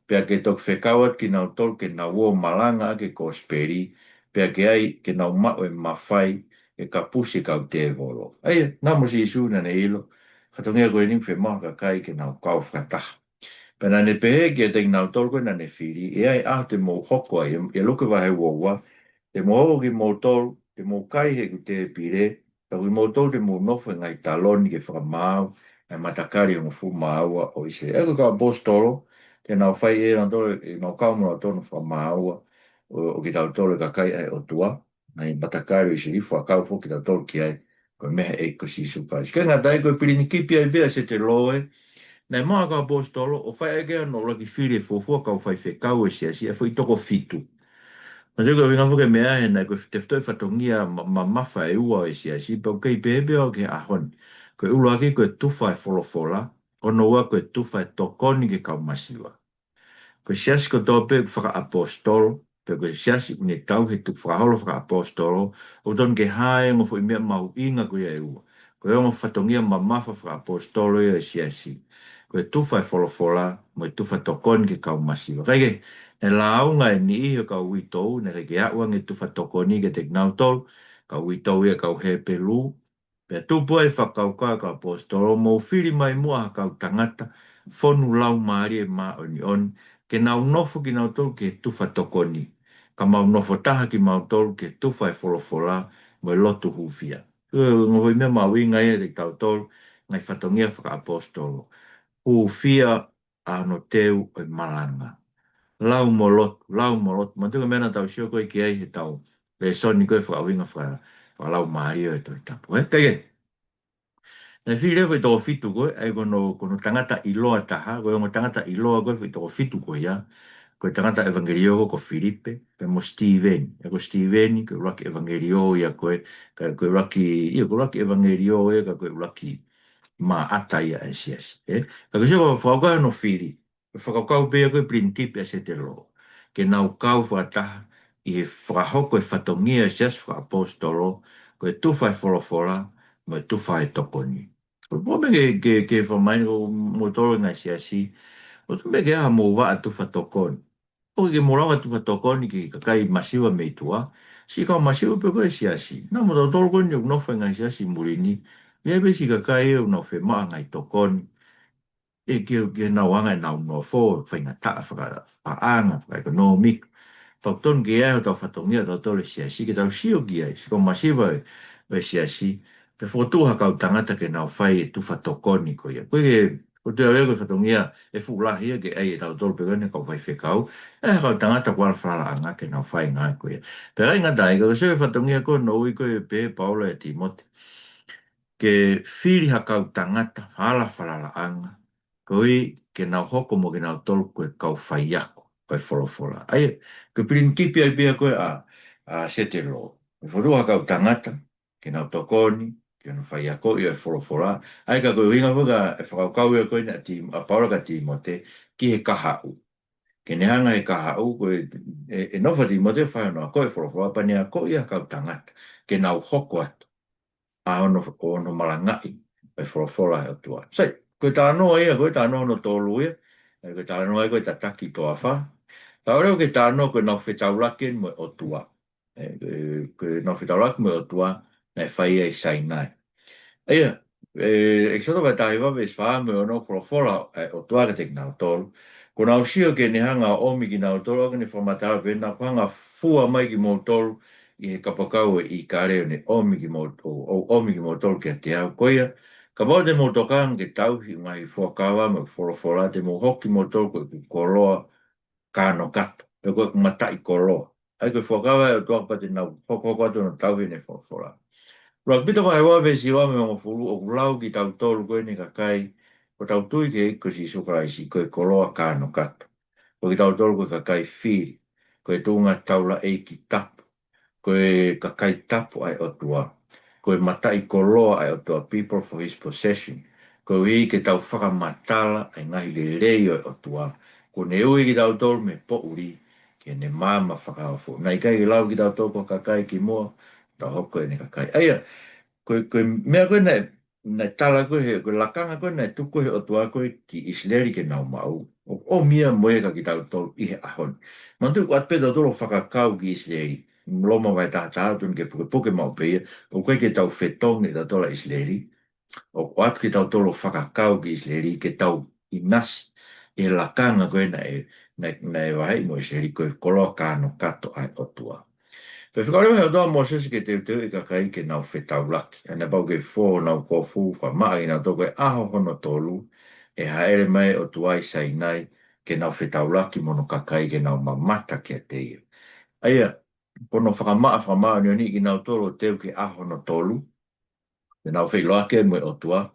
pea ke toki fekau atu kinautolu ke nau ō ʻo malanga ʻaki e kosipeli, pea ke ʻai ke nau maʻu e mafai ke kapusi e kau tēvolo. ʻA ia, naʻa mo Sīsū naʻa ne ʻilo, fatongia ko eni ʻoku fiemaʻu ʻa e kakai ke nau kau fakataha. Pea naʻa ne pehē kiate kinautolu ko ē naʻa ne fili, ʻe ʻi ai e ʻaho te mou hoko ai, ʻi Luke vahe ua ua, te mou hoko kimoutolu, te mou kai heʻeku tēpile, ka ko kimoutolu te mou nofo he ngaahi taloni ke fakamaau ʻa e matakali hongofulu mā ua ʻo ʻIsileli. ʻA ia ko e kau ʻaposetolo, te nau fai ʻe nautolu, ʻenau kau mo nautolu hono fakamāua ʻo, ʻo kitautolu e kakai ʻa e ʻOtua, ngaahi matakali ʻo ʻIsileli, fakakau foki kitautolu ki ai, ko e meʻa ʻa e ʻEiki ko Sīsū Kalaisi. ʻIkai ngata ai, ko e pilinikipi ia pē ʻa Setelo ē, naʻe maʻu ʻa e kau ʻaposetolo ʻo fai ʻaki hono ʻuluaki fili e fuofua kau faifekau ʻo e siasi, ʻa e foʻi toko fitu. Manatuʻi ko e ʻuhinga foki e meʻa ē naʻe ko e tefitoʻi fatongia ma-, mamafa ʻe ua ʻo e siasi, pea ʻoku kei pehē pē ʻo aʻu ki he ʻaho ni. Ko e ʻuluaki ko e tufa e folofola, ko hono ua ko e tufa e tokoni ki he kau masiva. Ko e siasi kotoa pē ʻoku fakaʻaposetolo, pe ko e siasi ʻoku ne tauhi e tukufakaholo fakaʻaposetolo, ʻoku totonu ke hā e ongo foʻi meʻa mahuʻinga ko ia ʻe ua. Ko e ongo fatongia mamafa fakaʻaposetolo ia ʻo e siasi. Ko e tufa e folofola, mo e tufa tokoni ki he kau masiva. Kae kehe, naʻe lāunga e niʻihi ʻo e kau uitou, naʻe ʻikai ke aʻu ange e tufa tokoni kiate kinautolu, kau uitou ia kau Hepelū, pea tupu ai e fakakaukau ʻa e kau ʻaposetolo, mou fili mai muʻa ha kau tangata fonu Laumālie Māʻoniʻoni, ke nau nofo kinautolu ki he tufa tokoni, ka mau nofo taha kimautolu ki he tufa e folofola mo e lotu hūfia. Ko e ongo foʻi meʻa mahuʻinga ia kiate kitautolu, ngaahi fatongia fakaʻaposetolo. Hūfia ʻa hono teu ʻo e malanga. Lau mo lotu, lau mo lotu. Manatuʻi ko e meʻa naʻa tau sio ko ē ki ai he tau lēsoni ko ē fakaʻuhinga faka-, fakalaumālie ʻo e Tohi Tapu. Ē, kae kehe. Naʻe fili e foʻi toko fitu ko ē, ʻa ia ko hono, ko hono tangata ʻiloa taha, ko e ongo tangata ʻiloa ko ē foʻi toko fitu ko ia, ko e tangata ʻevangeliō ko, ko Filipe, pea mo Sitīveni. ʻA ia ko Sitīveni, ko e ʻuluaki ʻevangeliō ia ko ē, ka ko e ʻuluaki, ia ko e ʻuluaki ʻevangeliō ia, ka ko e ʻuluaki maʻata ia ʻa e siasi, ē? Ka ko e sio ko e fakakaukau hono fili, ko e fakakaukau pē ia ko e pilinikipi ʻa Setelo. ke nau kau fakataha ʻi he fakahoko e fatongia e siasi fakaʻapositolo, ko e tufa e folofola, mo e tufa e tokoni. Ko e pō me ke, ke, ke famaini ko motolo ngaahi siasi, ʻo tu me ke aha mo vaʻa tufa tokoni. ʻO ke mo lava tufa tokoni ki he kakai masiva mei tuʻa, siʻi kau masiva pē ko e siasi. Naʻa mo tautolu ko eni ʻoku nofo ngaahi siasi muli ni, ia pē siʻi kakai ʻoku nau femaʻa ngaahi tokoni. ʻE ke, ke nau anga e nau nofo, faingataʻa fakapaʻanga, fakaekonōmika. Fakatonu ke ai hotau fatongia tautolu e siasi, ke tau sio ki ai, siʻi kau masiva e, e siasi, pe fotu ha kau tangata ke nau fai e tufa tokoni ko ia. Ko e, ko te leo ko e fatongia e fuʻu lahi ia ke ai e tautolu pē ko eni kau faifekau, e ha kau tangata kuala falalaʻanga ke nau fai ngāue ko ia. Pea ʻikai ngata ai, ka ko e sio e fatongia ko ē ʻoku ui ko ē pē Paula e Tīmote. Ke fili ha kau tangata, hala falalaʻanga, ko ia ke nau hoko mo kinautolu ko e kau faiako, ko e folofola. ʻA ia, ko e pilinisipe ia pē ko ē ʻa, ʻa Setelo. Ke fotu ha kau tangata, ke nau tokoni, ke nau faiako ʻi he folofola. ʻA ia ka ko e ʻuhinga foki ʻa e fakakaukau ia ko eni ʻa Tim-, ʻa Paula kia Tīmote, ki he kahaʻu. Ke ne hanga he kahaʻu, ko e, e, e nofo ʻa Tīmote fai hono ako e folofola pea ne ako ia kau tangata, ke nau hoko atu. ʻA hono, hono malangaʻi, e folofola he ʻOtua. Sai, ko e talanoa ia, ko e talanoa hono tolu ia, e ko e talanoa ia ko e tataki toafa. Tau leo ke talanoa ko e nau fetaulaki mo e ʻOtua. E, e, ko e nau fetaulaki mo e ʻOtua, naʻe fai ʻi Sainai. ʻA ia, e, ʻEkisoto vahe taha hiva veesi fā mo e ono folofola e ʻOtua kiate kinautolu. Kuo nau sio ke ne hanga ʻomi kinautolu, ʻa ke ne fakamatala pē naʻa ku hanga fua mai kimoutolu ʻi he kapakau ʻo e ʻīkale ʻo ne ʻomi kimou-, ʻo, ʻo ʻomi kimoutolu kiate au. Ko ia, kapau te mou tokanga ke tauhi ngaahi fuakava mo e folofola te mou hoko kimoutolu ko e koloa kānokato, pe ko e mataʻikoloa. ʻA ia ko e fuakava e ʻOtua pea te nau hokohoko atu ʻo nau tauhi ʻene folofola. ʻUluaki Pita vahe ua veesi ua mo e hongofulu ʻoku lau kitautolu ko eni kakai, ʻoku tau tui ki he ʻEiki ko Sīsū Kalaisi, ko e koloa kānokato. Ko kitautolu ko e kakai fili, ko e tuʻunga taulaʻeiki tapu, ko e kakai tapu ʻa e ʻOtua, ko e mataʻikoloa ʻa e ʻOtua, people for his possession, koeʻuhi ke tau fakamatala ʻa e ngaahi lelei ʻo e ʻOtua, kuo ne ui kitautolu mei he poʻuli ki heʻene maama fakaofo. Naʻe ʻikai ke lau kitautolu ko e kakai kimuʻa, tau hoko ko ʻene kakai. ʻA ia, ko e, ko e meʻa ko ē naʻe naʻe tala ko ē he, ko e lakanga ko ē naʻe tuku ʻe he ʻOtua ko ē ki ʻIsileli ke nau maʻu. ʻOku ʻomi ia mo ia kia kitautolu ʻi he ʻaho ni. Manatuʻi ʻoku ʻoatu pē tautolu ʻo fakakau ki ʻIsileli. Loma vahe taha taha ʻoku tonu ke pukepuke maʻu pē ia. ʻOku ʻikai ke tau fetongi tautolu ʻa ʻIsileli. ʻOku ʻoatu kitautolu ʻo fakakau ki ʻIsileli ke tau ʻinasi ʻi he lakanga ko ē naʻe, naʻe, naʻe vaheʻi mo ʻIsileli ko e koloa kānokato ʻa e ʻOtua. Pea fekau leva ʻe he ʻOtua ʻa Mōsese ke teuteuʻi e kakai ke nau fetaulaki. ʻA ia naʻe pau ke fō honau kofu, fakamaʻa kinautolu ko e ʻaho hono tolu, ʻe hāʻele mai e ʻOtua ʻi Sainai, ke nau fetaulaki mo hono kakai ke nau mamata kiate ia. ʻA ia, ko hono fakamaʻa, fakamāʻoniʻoniʻi kinautolu ʻo teu ki he ʻaho hono tolu, ke nau feʻiloaki mo e ʻOtua,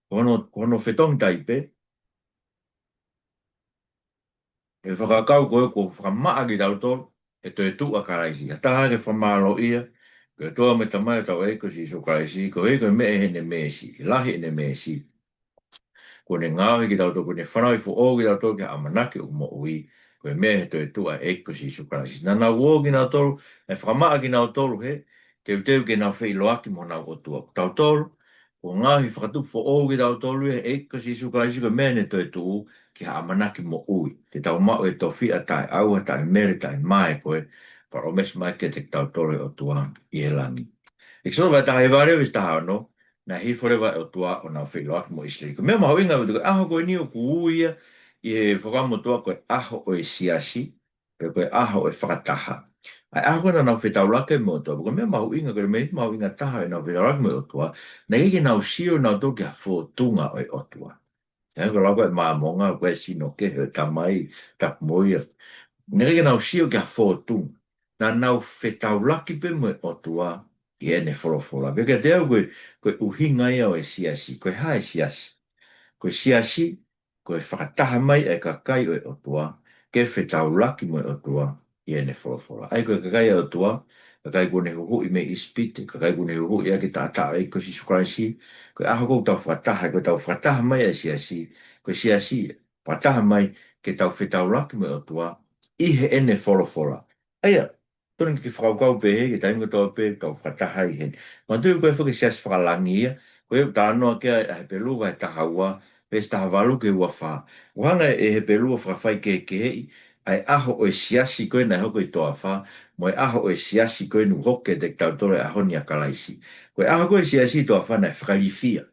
ko hono, ko hono fetongi taipe, ʻe fakakau ko ē kuo fakamaʻa kitautolu ʻe he toetuʻu ʻa Kalaisi. ʻA e taha ke fakamālōʻia, ko e ʻOtua mo e Tamai ʻo hotau ʻEiki ko Sīsū Kalaisi, koeʻuhi ko e meʻa ʻi heʻene meesi, ʻi he lahi ʻene meesi. Kuo ne ngaohi kitautolu, kuo ne fanauʻi foʻou kitautolu ki he ʻamanaki ʻoku moʻui, ko e meʻa ʻi he toetuʻu ʻa e ʻEiki ko Sīsū Kalaisi. Naʻa nau ō kinautolu, ʻe fakamaʻa kinautolu he, teuteu ke nau feʻiloaki mo honau ʻOtua. Ko tautolu, kuo ngaohi fakatupu foʻou kitautolu ʻe he ʻEiki ko Sīsū Kalaisi ko e meʻa ʻi heʻene toetuʻu ki ha ʻamanaki moʻui. Te tau maʻu e tofiʻa taʻeʻauha, taʻemele, taʻemae ko ē, palōmesi mai kiate kitautolu ʻe he ʻOtua ʻi he langi. ʻEkisoto vahe taha hiva veesi taha ono, naʻe hifo leva e ʻOtua ʻo nau feʻiloaki mo ʻIsileli. Ko e meʻa mahuʻinga ʻoku tuku ʻaho ko eni ʻoku ui ia ʻi he Fuakava Motuʻa ko e ʻaho ʻo e siasi, pe ko e ʻaho ʻo e fakataha. ʻA e ʻaho ko ē naʻa nau fetaulaki mo e ʻOtua, ko e meʻa mahuʻinga, ko e meʻa mahuʻinga taha ʻenau fetaulaki mo e ʻOtua, naʻe ʻikai ke nau sio nautolu ki ha fōtunga ʻo e ʻOtua. ʻA ia ko e lau ko ē ʻa Māmonga, ko e sino kehe ʻo e Tamai, tapu mo ia. Naʻe ʻikai ke nau sio ki ha fōtunga. Naʻa nau fetaulaki pē mo e ʻOtua ʻi heʻene folofola. Pea kiate au ko e, ko e ʻuhinga ia ʻo e siasi, ko e hā e siasi. Ko e siasi, ko e fakataha mai ʻa e kakai ʻo e ʻOtua, ke fetaulaki mo e ʻOtua ʻi heʻene folofola. ʻA ia ko e kakai ʻa e ʻOtua, kakai kuo ne huhuʻi mei ʻIsipite, kakai kuo ne huhuʻi ʻaki e taʻataʻa ʻo e ʻEiki ko Sīsū Kalaisi, ko e ʻaho ko ē ʻoku tau fakataha, ko ʻetau fakataha mai ʻa e siasi, ko e siasi, fakataha mai ke tau fetaulaki mo e ʻOtua, ʻi heʻene folofola. ʻA ia, tonu ke fakakaukau pē he, ki he taimi kotoa pē, tau fakataha ai heni. Manatuʻi ko e foʻi siasi fakalangi ia, ko e ʻuhinga ia ʻa e Hepelū vahe taha ua, veesi taha valu ki he ua fā. ʻOku hanga ʻe Hepelū ʻo fakafaikehekeheʻi ʻa e ʻaho ʻo e siasi ko ē naʻe hoko ʻi he toafa, mo e ʻaho ʻo e siasi ko eni ʻoku hoko kiate kitautolu he ʻaho ni ʻia Kalaisi. Ko e ʻaho ko ē ʻo e siasi ʻi he toafa naʻe fakailifia.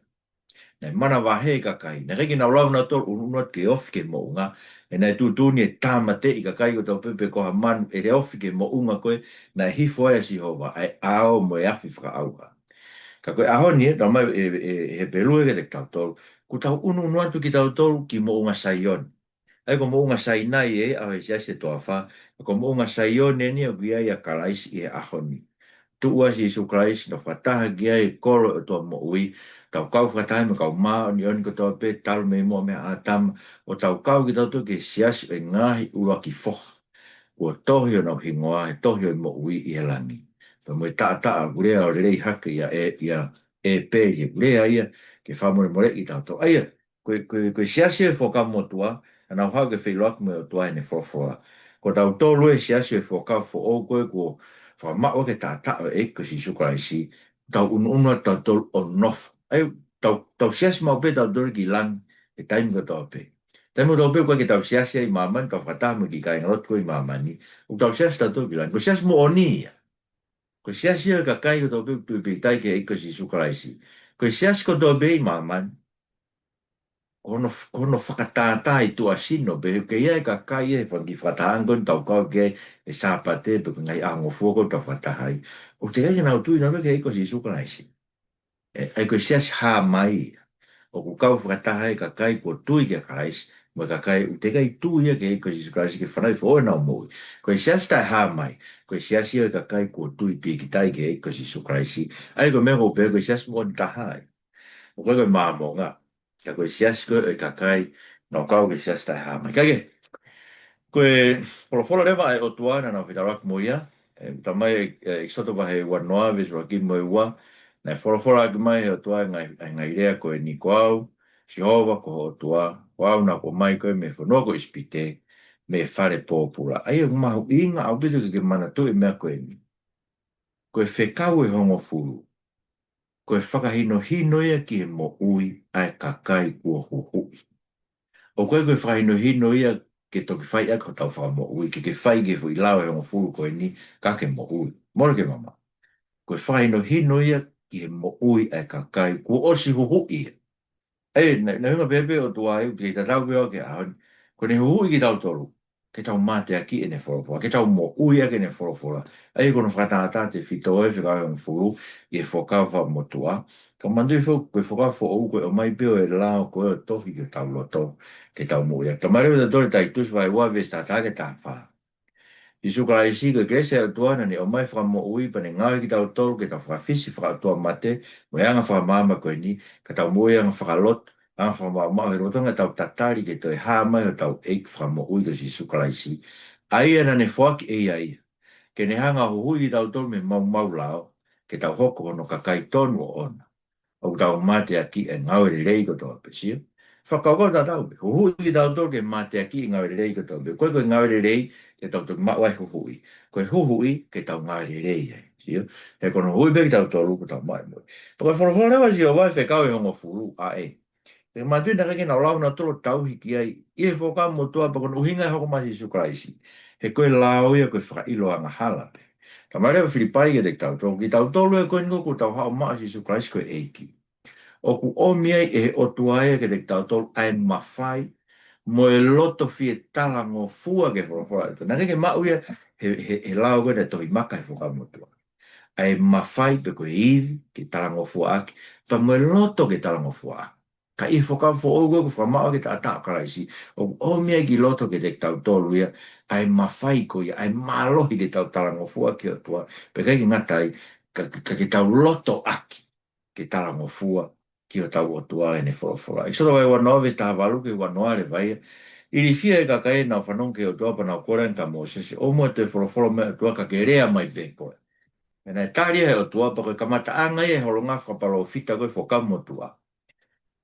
Naʻe manavahē e kakai. Naʻe ʻikai ke nau lava nautolu ʻo ʻunuʻunu atu ke ofi ki he moʻunga. He naʻe tuʻutuʻuni ʻe tāmateʻi e kakai kotoa pē pe ko ha manu ʻe ofi ki he moʻunga ko ē naʻe hifo ai ʻa Sihova, ʻa e ʻao mo e afi fakaʻauha. Ka ko e ʻaho ni ē, talamai ʻe, ʻe, ʻe Hepelū ē kiate kitautolu, kuo tau ʻunuʻunu atu kitautolu ki Moʻunga Saione. ʻA ia ko Moʻunga Sainai ē ʻa e siasi he toafa, ka ko Moʻunga Saione eni ʻoku ʻi ai ʻa Kalaisi ʻi he ʻaho ni. Tuʻu ʻa Sīsū Kalaisi, naʻe fakataha ki ai e kolo ʻo e ʻOtua moʻui, tau kau fakataha mo e kau māʻoniʻoni kotoa pē, talu mei muʻa mei ʻĀtama, ʻo tau kau kitautolu ki he siasi ʻo e ngaahi ʻuluaki foha. Kuo tohi honau hingoa he tohi ʻo e moʻui ʻi he langi. Pea mo e taʻataʻa, ʻoku lea ʻo lelei hake ia ʻe, ia ʻe pē, ʻoku lea ia ke fakamolemoleʻi kitautolu. ʻA ia, ko e, ko e, ko e siasi ʻo e Fuakava Motuʻa, naʻa nau haʻu ke feʻiloaki mo e ʻOtua heʻene folofola. Ko tautolu ē siasi ʻo e Fuakava Foʻou ko ē kuo fakamaʻu ʻaki e taʻataʻa ʻo e ʻEiki ko Sīsū Kalaisi, tau ʻunuʻunu atu tautolu ʻo nofo. ʻA ia, tau, tau siasi maʻu pē tautolu ki langi he taimi kotoa pē. Taimi kotoa pē ʻoku ʻikai ke tau siasi ai ʻi māmani, tau fakataha mo e kiʻi kāingalotu ko ē ʻi māmani, ʻoku tau siasi tautolu ki langi. Ko e siasi moʻoni ia. Ko e siasi ia ʻo e kakai kotoa pē ʻoku tui pīkitai ki he ʻEiki ko Sīsū Kalaisi. Ko e siasi kotoa pē ʻi māmani, ko hono, ko hono fakatātā ʻi tuʻa sino pē, he ʻoku ʻi ai e kakai ʻi he fanga kiʻi fakatahaʻanga ko eni ʻoku tau kau ki ai he Sāpate pe ko e ngaahi ʻaho ngofua ko ē ʻoku tau fakataha ai, ʻoku teʻeki ai ke nau tui nautolu ki he ʻEiki ko Sīsū Kalaisi. ʻE, ʻa ia ko e siasi hā mai ia. ʻOku kau fakataha ai e kakai kuo tui kia Kalaisi, mo e kakai ʻoku teʻeki ai tui ia ki he ʻEiki ko Sīsū Kalaisi ke fanauʻi foʻou ʻenau moʻui. Ko e siasi taʻehā mai, ko e siasi ia ʻo e kakai kuo tui pīkitai ki he ʻEiki ko Sīsū Kalaisi. ʻA ia ko e meʻa ʻoku ou pehē ko e siasi moʻoni taha ia. ʻOku ʻikai ko e Māmonga, ka ko e siasi ko ē ʻo e kakai naʻa nau kau ki he siasi taʻehā mai. Kae kehe, ko e folofola leva ʻa e ʻOtua naʻa nau fetalanoaʻaki mo ia, ē, talamai ʻe, ʻe ʻEkisoto vahe uanoa, veesi ʻuluaki mo e ua, naʻe folofolaʻaki mai ʻe he ʻOtua ʻa e ngaahi, ʻa e ngaahi lea ko eni: Ko au, Sihova ko ho ʻOtua, ko au naʻa ku ʻomai koe mei he fonua ko ʻIsipite, mei he fale pōpula. ʻA ia ʻoku mahuʻinga ʻaupito ke ke manatuʻi e meʻa ko eni. Ko e fekau ʻe hongofulu, ko e fakahinohino ia ki he moʻui ʻa e kakai kuo huhuʻi. ʻOku ʻikai ko e fakahinohino ia ke toki fai ʻaki hotau fakamoʻui, ke ke fai ki he foʻi lao ʻe hongofulu ko eni ka ke moʻui. Mole ke mamaʻo. Ko e fakahinohino ia ki he moʻui ʻa e kakai kuo ʻosi huhuʻi ia. ʻE, naʻe, naʻe ʻuhinga pē pē ʻOtua ʻoku kei tatau pē ʻo aʻu ki he ʻaho ni. Ko ʻene huhuʻi kitautolu ke tau mateakiʻi ʻene folofola, ke tau moʻui ʻaki ʻene folofola. ʻA ia ko hono fakatātā tefito ʻo e fekau ʻe hongofulu ʻi he Fuakava Motuʻa. Ka manatuʻi foki ko e Fuakava Foʻou ko e ʻomai pē ʻo e lao ko ē ʻo tohi ki hotau loto ke tau moʻui ʻaki. Talamai leva ʻe he ʻOtua ʻi Taitusi vahe ua veesi taha taha ki he taha fā. Sīsū Kalaisi ko e kelesi ʻa e ʻOtua naʻa ne ʻomai e fakamoʻui pea ne ngaohi kitautolu ke tau fakafisi fakaʻotuamate mo e anga fakamaama ko eni, ka tau moʻui anga fakalotu, anga fakamaʻumaʻu he lolotonga ʻetau tatali ki he toe hā mai hotau ʻEiki Fakamoʻui ko Sīsū Kalaisi. ʻA ia naʻa ne foaki ʻe ia ia, ke ne hanga ʻo huhuʻi kitautolu mei he maumau lao, ke tau hoko ko hono kakai tonu ʻoʻona, ʻoku tau mateakiʻi e ngāue lelei kotoa pē, sio? Fakakaukau tatau pē, huhuʻi kitautolu ke mateakiʻi e ngāue lelei kotoa pē. ʻOku ʻikai ko e ngāue lelei ke tau toki maʻu ai e huhuʻi. Ko e huhuʻi ke tau ngāue lelei ai, sio? He ko hono huhuʻi pē kitautolu ʻoku tau maʻu ai e moʻui. Pea ko e folofola leva ʻa Sihova ʻi he fekau ʻe hongofulu, ʻa ē. Pea manatuʻi naʻe ʻikai ke nau lava nautolu ʻo tauhi ki ai ʻi he Fuakava Motuʻa, pea ko hono ʻuhinga ʻe hoko mai ʻa Sīsū Kalaisi. He ko e lao ia ko e fakaʻilo angahala pē. Talamai leva ʻe Filipai kiate kitautolu, kitautolu ē ko eni ʻoku tau haʻu ʻo maʻu ʻa Sīsū Kalaisi ko e ʻEiki, ʻoku ʻomi ai ʻe he ʻOtua ia kiate kitautolu ʻa e mafai mo e loto fie talangofua ki he folofola ʻa e ʻOtua. Naʻe ʻikai ke maʻu ia he, he, he lao ko ē naʻe tohi maka he Fuakava Motuʻa, ʻa e mafai pe ko e ivi ke talangofua ʻaki, pea mo e loto ke talangofua ʻaki. Ka ʻi he Fuakava Foʻou ko ē ʻoku fakamaʻu ʻaki e taʻataʻa ʻo Kalaisi, ʻoku ʻomi ai ki loto kiate kitautolu ia ʻa e mafai ko ia, ʻa e mālohi ke tau talangofua ki he ʻOtua, pea ʻikai ke ngata ai, ka, ka, ka ke tau loto ʻaki ke talangofua ki hotau ʻOtua ʻi heʻene folofola. ʻEkisoto vahe uanoa veesi taha valu ki he uanoa leva ia. Ilifia e kakai naʻa nau fanongo ki he ʻOtua pea nau kole ange kia Mōsese, ʻOua muʻa ʻe toe folofola mai e ʻOtua ka ke lea mai pē koe. Pea naʻe tali ia ʻe he ʻOtua, pea ko e kamataʻanga ia e holonga fakapalōfita ko ē he Fuakava Motuʻa.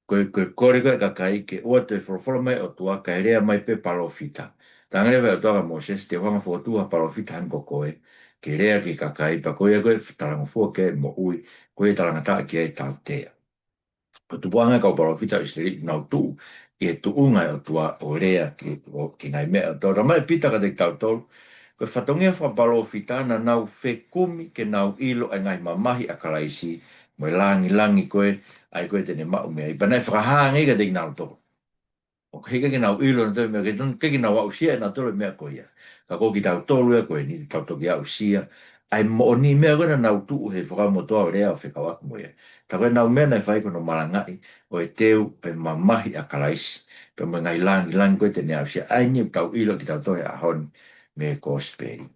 Ko e, ko e kole ko ē ʻa e kakai ke ʻoua toe folofola mai e ʻOtua kae lea mai pē palōfita. Talaange leva ʻe he ʻOtua kia Mōsese, te u hanga ʻo fokotuʻu ha palōfita hangē ko koe, ke lea ki he kakai, pea ko ia ko ē ʻe talangofua ki ai e moʻui, ko ia ʻe talangataʻa ki ai e tautea. Ko e tupuʻanga ʻa e kau palōfita ʻIsileli, nau tuʻu ʻi he tuʻunga ʻo e ʻOtua ʻo lea ki, ʻo, ki he ngaahi meʻa ʻa e ʻOtua. Talamai ʻe Pita kiate kitautolu, ko e fatongia fakapalōfita naʻa nau fekumi ke nau ʻilo ʻa e ngaahi mamahi ʻa Kalaisi, mo e langilangi ko ē, ʻa ia ko ē te ne maʻu mei ai. Pea naʻe fakahā ange kiate kinautolu. ʻOku ʻikai ke nau ʻilo ʻe nautolu e meʻa, ʻikai ke nau aʻusia ʻe nautolu e meʻa ko ia. Ka ko kitautolu ia ko eni, tau toki aʻusia ʻa e moʻoni, meʻa ko ē naʻa nau tuʻu he Fuakava Motuʻa ʻo lea ʻo fekauʻaki mo ia. Tā ko ē ʻenau meʻa naʻe fai ko hono malangaʻi ʻo e teu ʻo e mamahi ʻa Kalaisi, pea mo e ngaahi langilangi ko ē te ne aʻusia. ʻA eni ʻoku tau ʻilo kitautolu he ʻaho ni mei he kosipeli.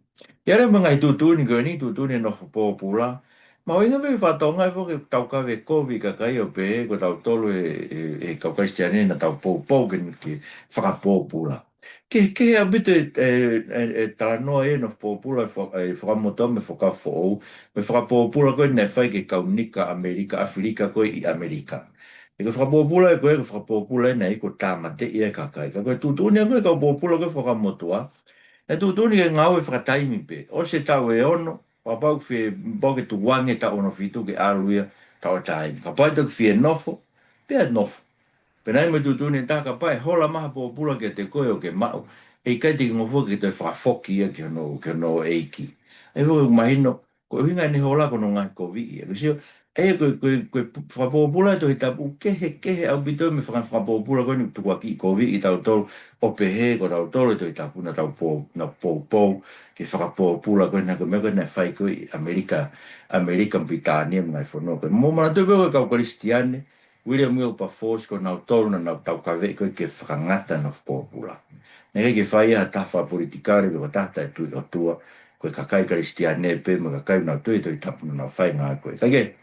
ʻIa, lea mo e ngaahi tuʻutuʻuni ko eni, tuʻutuʻuni e nofo pōpula. Mahuʻinga pē ke fakatokangaʻi foki ʻoku tau kave kovi e kakai ʻo pehē ko tautolu he, he, he kau Kalisitiane naʻa tau poupou ke, ke fakapōpula. Kehekehe ʻaupito e, e, e, e talanoa ʻi he nofo pōpula ʻi he Fuakava Motuʻa mo e Fuakava Foʻou, mo e fakapōpula ko ē naʻe fai ki he kau Nika ʻAmelika, ʻAfilika ko ē ʻi ʻAmelika. He ko e fakapōpula ē ko ē, ko e fakapōpula ē naʻe ʻikai ko e tāmateʻi e kakai. Ka ko e tuʻutuʻuni ʻa e kau pōpula ko ē Fuakava Motuʻa, ʻe tuʻutuʻuni ke ngāue fakataimi pē. ʻOsi e taʻu ʻe ono, kapau ʻoku fie, kapau ʻoku tukuange taʻu ono fitu ke ʻalu ia, taʻu ʻe taha. Kapau ʻe toki fie nofo, pea nofo. Pea naʻe ʻi ai mo e tuʻutuʻuni ʻe taha, kapau ʻe hola mai ha pōpula kiate koe ʻo ke maʻu, ʻe ʻikai te ke ngofua ke toe fakafoki ia ki hono, ki hono ʻeiki. ʻA ia foki ʻoku mahino, ko e ʻuhinga ʻene hola ko hono ngaahi koviʻi. Ko e sio, ʻa ia ko e, ko e, ko e fakapōpula ʻa e Tohi Tapu, kehekehe ʻaupito mei he fanga fakapōpula ko eni ʻoku tukuakiʻi koviʻi kitautolu ʻo pehē ko tautolu he Tohi Tapu naʻa tau pō, naʻa poupou ki he fakapōpula ko ē naʻe, ko e meʻa ko ē naʻe fai ko ē ʻi ʻAmelika, ʻAmelika mo Pilitānia mo e ngaahi fonua ko ē. Mou manatuʻi pē ko e kau Kalisitiane, William Wilberforce, ko nautolu naʻa nau taukaveʻi ko ē ke fakangata e nofo pōpula. Naʻe ʻikai ke fai ia ha taha fakapolitikale pe ko ha taha taʻetui ʻOtua, ko e kakai Kalisitiane pē mo e kakai naʻa nau tui he Tohi Tapu naʻa nau fai e ngāue ko ē. Kae kehe,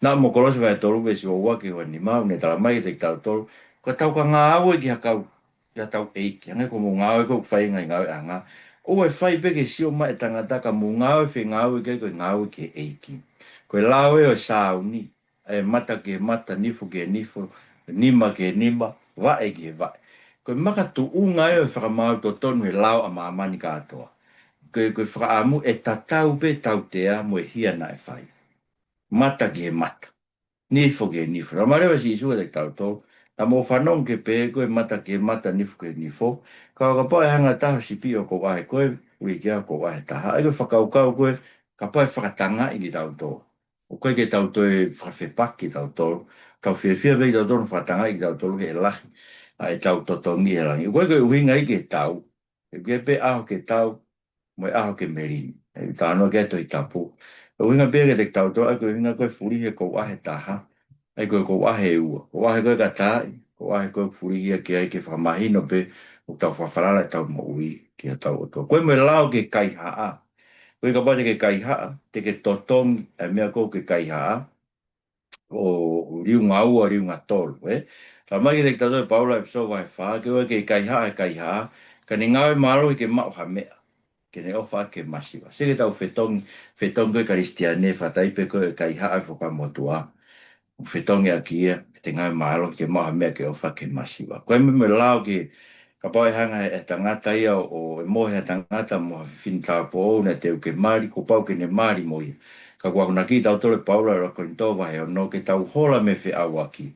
naʻa mo Kolose vahe tolu veesi ua ua ki he ua nima, ʻoku ne talamai kiate kitautolu, ko ʻetau ka ngāue ki ha kau, ki haʻatau ʻeiki, hangē ko hoʻomou ngāue ko ē ʻoku fai e ngaahi ngāueʻanga, ʻoua ʻe fai pē ke sio mai e tangata ka mou ngāue fengāueʻaki ko e ngāue ki he ʻEiki. Ko e lao ē ʻo e sāuni, ʻa e mata ki he mata, nifo ki he nifo, nima ki he nima, vaʻe ki he vaʻe. Ko e makatuʻunga ē ʻo e fakamaau totonu he lao ʻa māmani kātoa. Ko e, ko e fakaʻamu ʻe tatau pē e tautea mo e hia naʻe fai. Mata ki he mata, nifo ki he nifo. Talamai leva ʻe Sīsū kiate kitautolu, naʻa mou fanongo ki he pehē ko e mata ki he mata, nifo ki he nifo. Ka kapau ʻe hanga ʻe ha taha ʻo sipi ʻo ʻoʻohe koe, ui ki ai ʻa e ʻoʻohe ʻe taha. ʻA ia ko e fakakaukau ko ē, kapau ʻe fakatangaʻi kitautolu, ʻoku ʻikai ke tau toe fakafepaki kitautolu, tau fiefia pē kitautolu hono fakatangaʻi kitautolu he lahi ʻa ʻetau totongi he langi. ʻOku ʻikai ko e ʻuhinga ia ki he tau, he ʻoku ʻi ai pē ʻaho ke tau, mo e ʻaho ke melino. ʻE talanoa ki ai e Tohi Tapu. ʻOku ʻuhinga pē ia kiate kitautolu, ʻa ia ko e ʻuhinga ko e fulihi e ʻoʻohe ʻe taha, ʻa ia ko e ʻoʻohe ʻe ua. ʻOʻohe ko ē ka taaʻi, ʻoʻohe ko ē ʻoku fulihi ia ki ai ke fakamahino pē ʻoku tau fakafalala ʻetau moʻui ki hotau ʻOtua. Ko e mo e lao ki he kaihaʻa. Ko e kapau te ke kaihaʻa, te ke totongi ʻa e meʻa ko ē ʻoku ke kaihaʻa, ʻo liunga ua, liunga tolu, ē? Talamai kiate kitautolu ʻe Paula ʻi ʻEfesō vahe fā, ke ʻoua ʻe kaihaʻa e kaihaʻa, ka ne ngāue mālohi ke maʻu ha meʻa, ke ne ʻofa ki he masiva. Sio ki heʻetau fetongi, fetongi ko ē Kalisitiane, fakatai pē ko e kaihaʻa ʻi he Fuakava Motuʻa. Fetongi ʻaki ia, te ngāue mālohi ke maʻu ha meʻa ke ʻofa ki he masiva. Ko e mo e lao ki he, kapau ʻe hanga ʻe he tangata ia ʻo, ʻo e mohe ʻa e tangata mo ha fefine tāupoʻou naʻe teu ke mali, kuo pau ke ne mali mo ia. Ka ʻoku akonaki kitautolu ʻe Paula ʻi he ʻuluaki Kolinitō vahe ono ke tau hola mei he feʻauaki.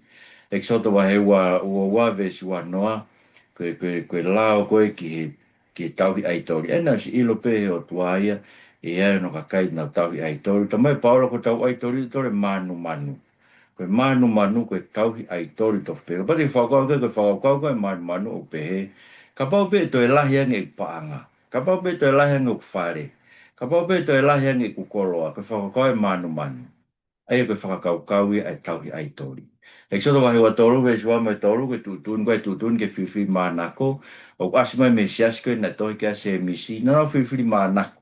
ʻEkisoto vahe ua, ua ua veesi ua noa, ko e, ko e, ko e lao ko ē ki he, ki he tauhi ʻaitoli. ʻE naʻe ʻosi ʻilo pē ʻe he ʻOtua ia, ʻe ʻi ai hono kakai naʻa nau tauhi ʻaitoli. Talamai ʻe Paula ko ʻetau ʻaitoli ʻaitoli ʻe mānumanu. Ko e mānumanu ko e tauhi ʻaitoli tofu pē. Kapau te ke fakakaukau ki ai, ko e fakakaukau ko ē ʻo e mānumanu ʻoku pehē, kapau pē ʻe toe lahi ange ʻeku paʻanga, kapau pē ʻe toe lahi ange ʻeku fale, kapau pē ʻe toe lahi ange ʻeku koloa, ko e fakakaukau ʻo e mānumanu. ʻA ia ko e fakakaukau ia ʻa e tauhi ʻaitoli. ʻEkisoto vahe ua tolu veesi ua mo e tolu, ko e tuʻutuʻuni, ko e tuʻutuʻuni ki he filifilimānako, ʻoku ʻasi mai mei he siasi ko ē naʻe tohi ki ai ʻa Sēmisi, naʻa nau filifilimānako.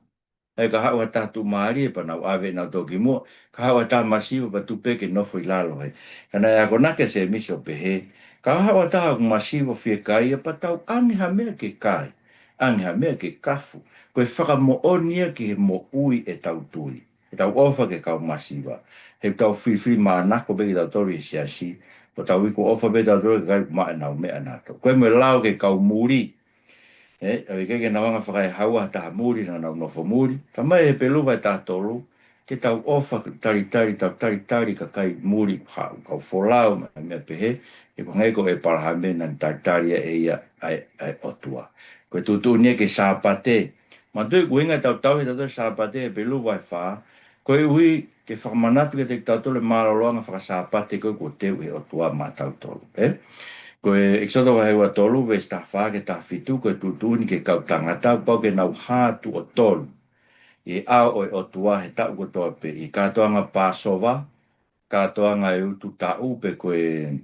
ʻA ia ka haʻu ha taha tuʻumālie pea nau ʻave ʻenau tō ki muʻa, ka haʻu ha taha masiva pea tuku pē ke nofo ʻi lalo hē. Ka naʻe akonaki ʻa Sēmisi ʻo pehē, ka haʻu ha taha ʻoku masiva ʻo fiekaia pea tau ʻange ha meʻa ke kai, ʻange ha meʻa ke kafu. Ko e fakamoʻoni ia ki he moʻui ʻetau tui, ʻetau ʻofa ki he kau masiva. He ʻoku tau filifilimānako pē kitautolu ʻi he siasi, pea tau iku ʻofa pē kitautolu ki he kakai ʻoku maʻu ʻenau meʻa ʻanautolu. Ko e mo e lao ki he kau muli. ʻE, ʻoku ʻikai ke nau hanga fakaehaua ha taha muli, naʻa nau nofo muli. Talamai ʻe Hepelū vahe taha tolu, ke tau ʻofa talitali, tau talitali kakai muli, ha, kau folau mo e meʻa pehē, he ko e hangē ko ʻĒpalahame naʻa ne talitali ʻe ia ʻa e, ʻa e ʻOtua. Ko e tuʻutuʻuni ia ki he Sāpate. Manatuʻi ko e ʻuhinga ʻetau tauhi ʻe tautolu e Sāpate, Hepelū vahe fā, koeʻuhi ke fakamanatu kiate kitautolu e mālōlōʻanga fakasāpate ko ē kuo teu ʻe he ʻOtua maʻatautolu, ē? Ko e ʻEkisoto vahe ua tolu, veesi taha fā ki he taha fitu, ko e tuʻutuʻuni ki he kau tangata, pau ke nau hā tuʻo tolu ʻi he ʻao ʻo e ʻOtua he taʻu kotoa pē, ʻi he kātoanga Pāsova, kātoanga e utu taʻu pe ko e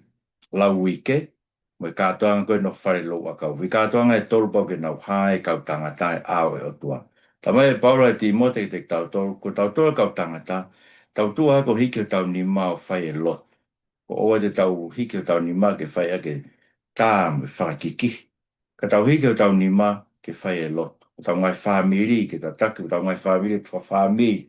lau uike, mo e kātoanga ko ē ʻo e fale louʻakau. Ko e kātoanga ʻe tolu pau ke nau hā e kau tangata he ʻao ʻo e ʻOtua. Talamai ʻe Paula ʻia Tīmote kiate kitautolu, ko tautolu e kau tangata, tau tuʻu hake ʻo hiki hotau nima ʻo fai e lotu. ʻOua te tau hiki hotau nima ke fai ʻaki e tā mo e fakakikihi. Ka tau hiki hotau nima ke fai e lotu. Ko hotau ngaahi fāmili, ke tataki hotau ngaahi fāmili, fakafāmili,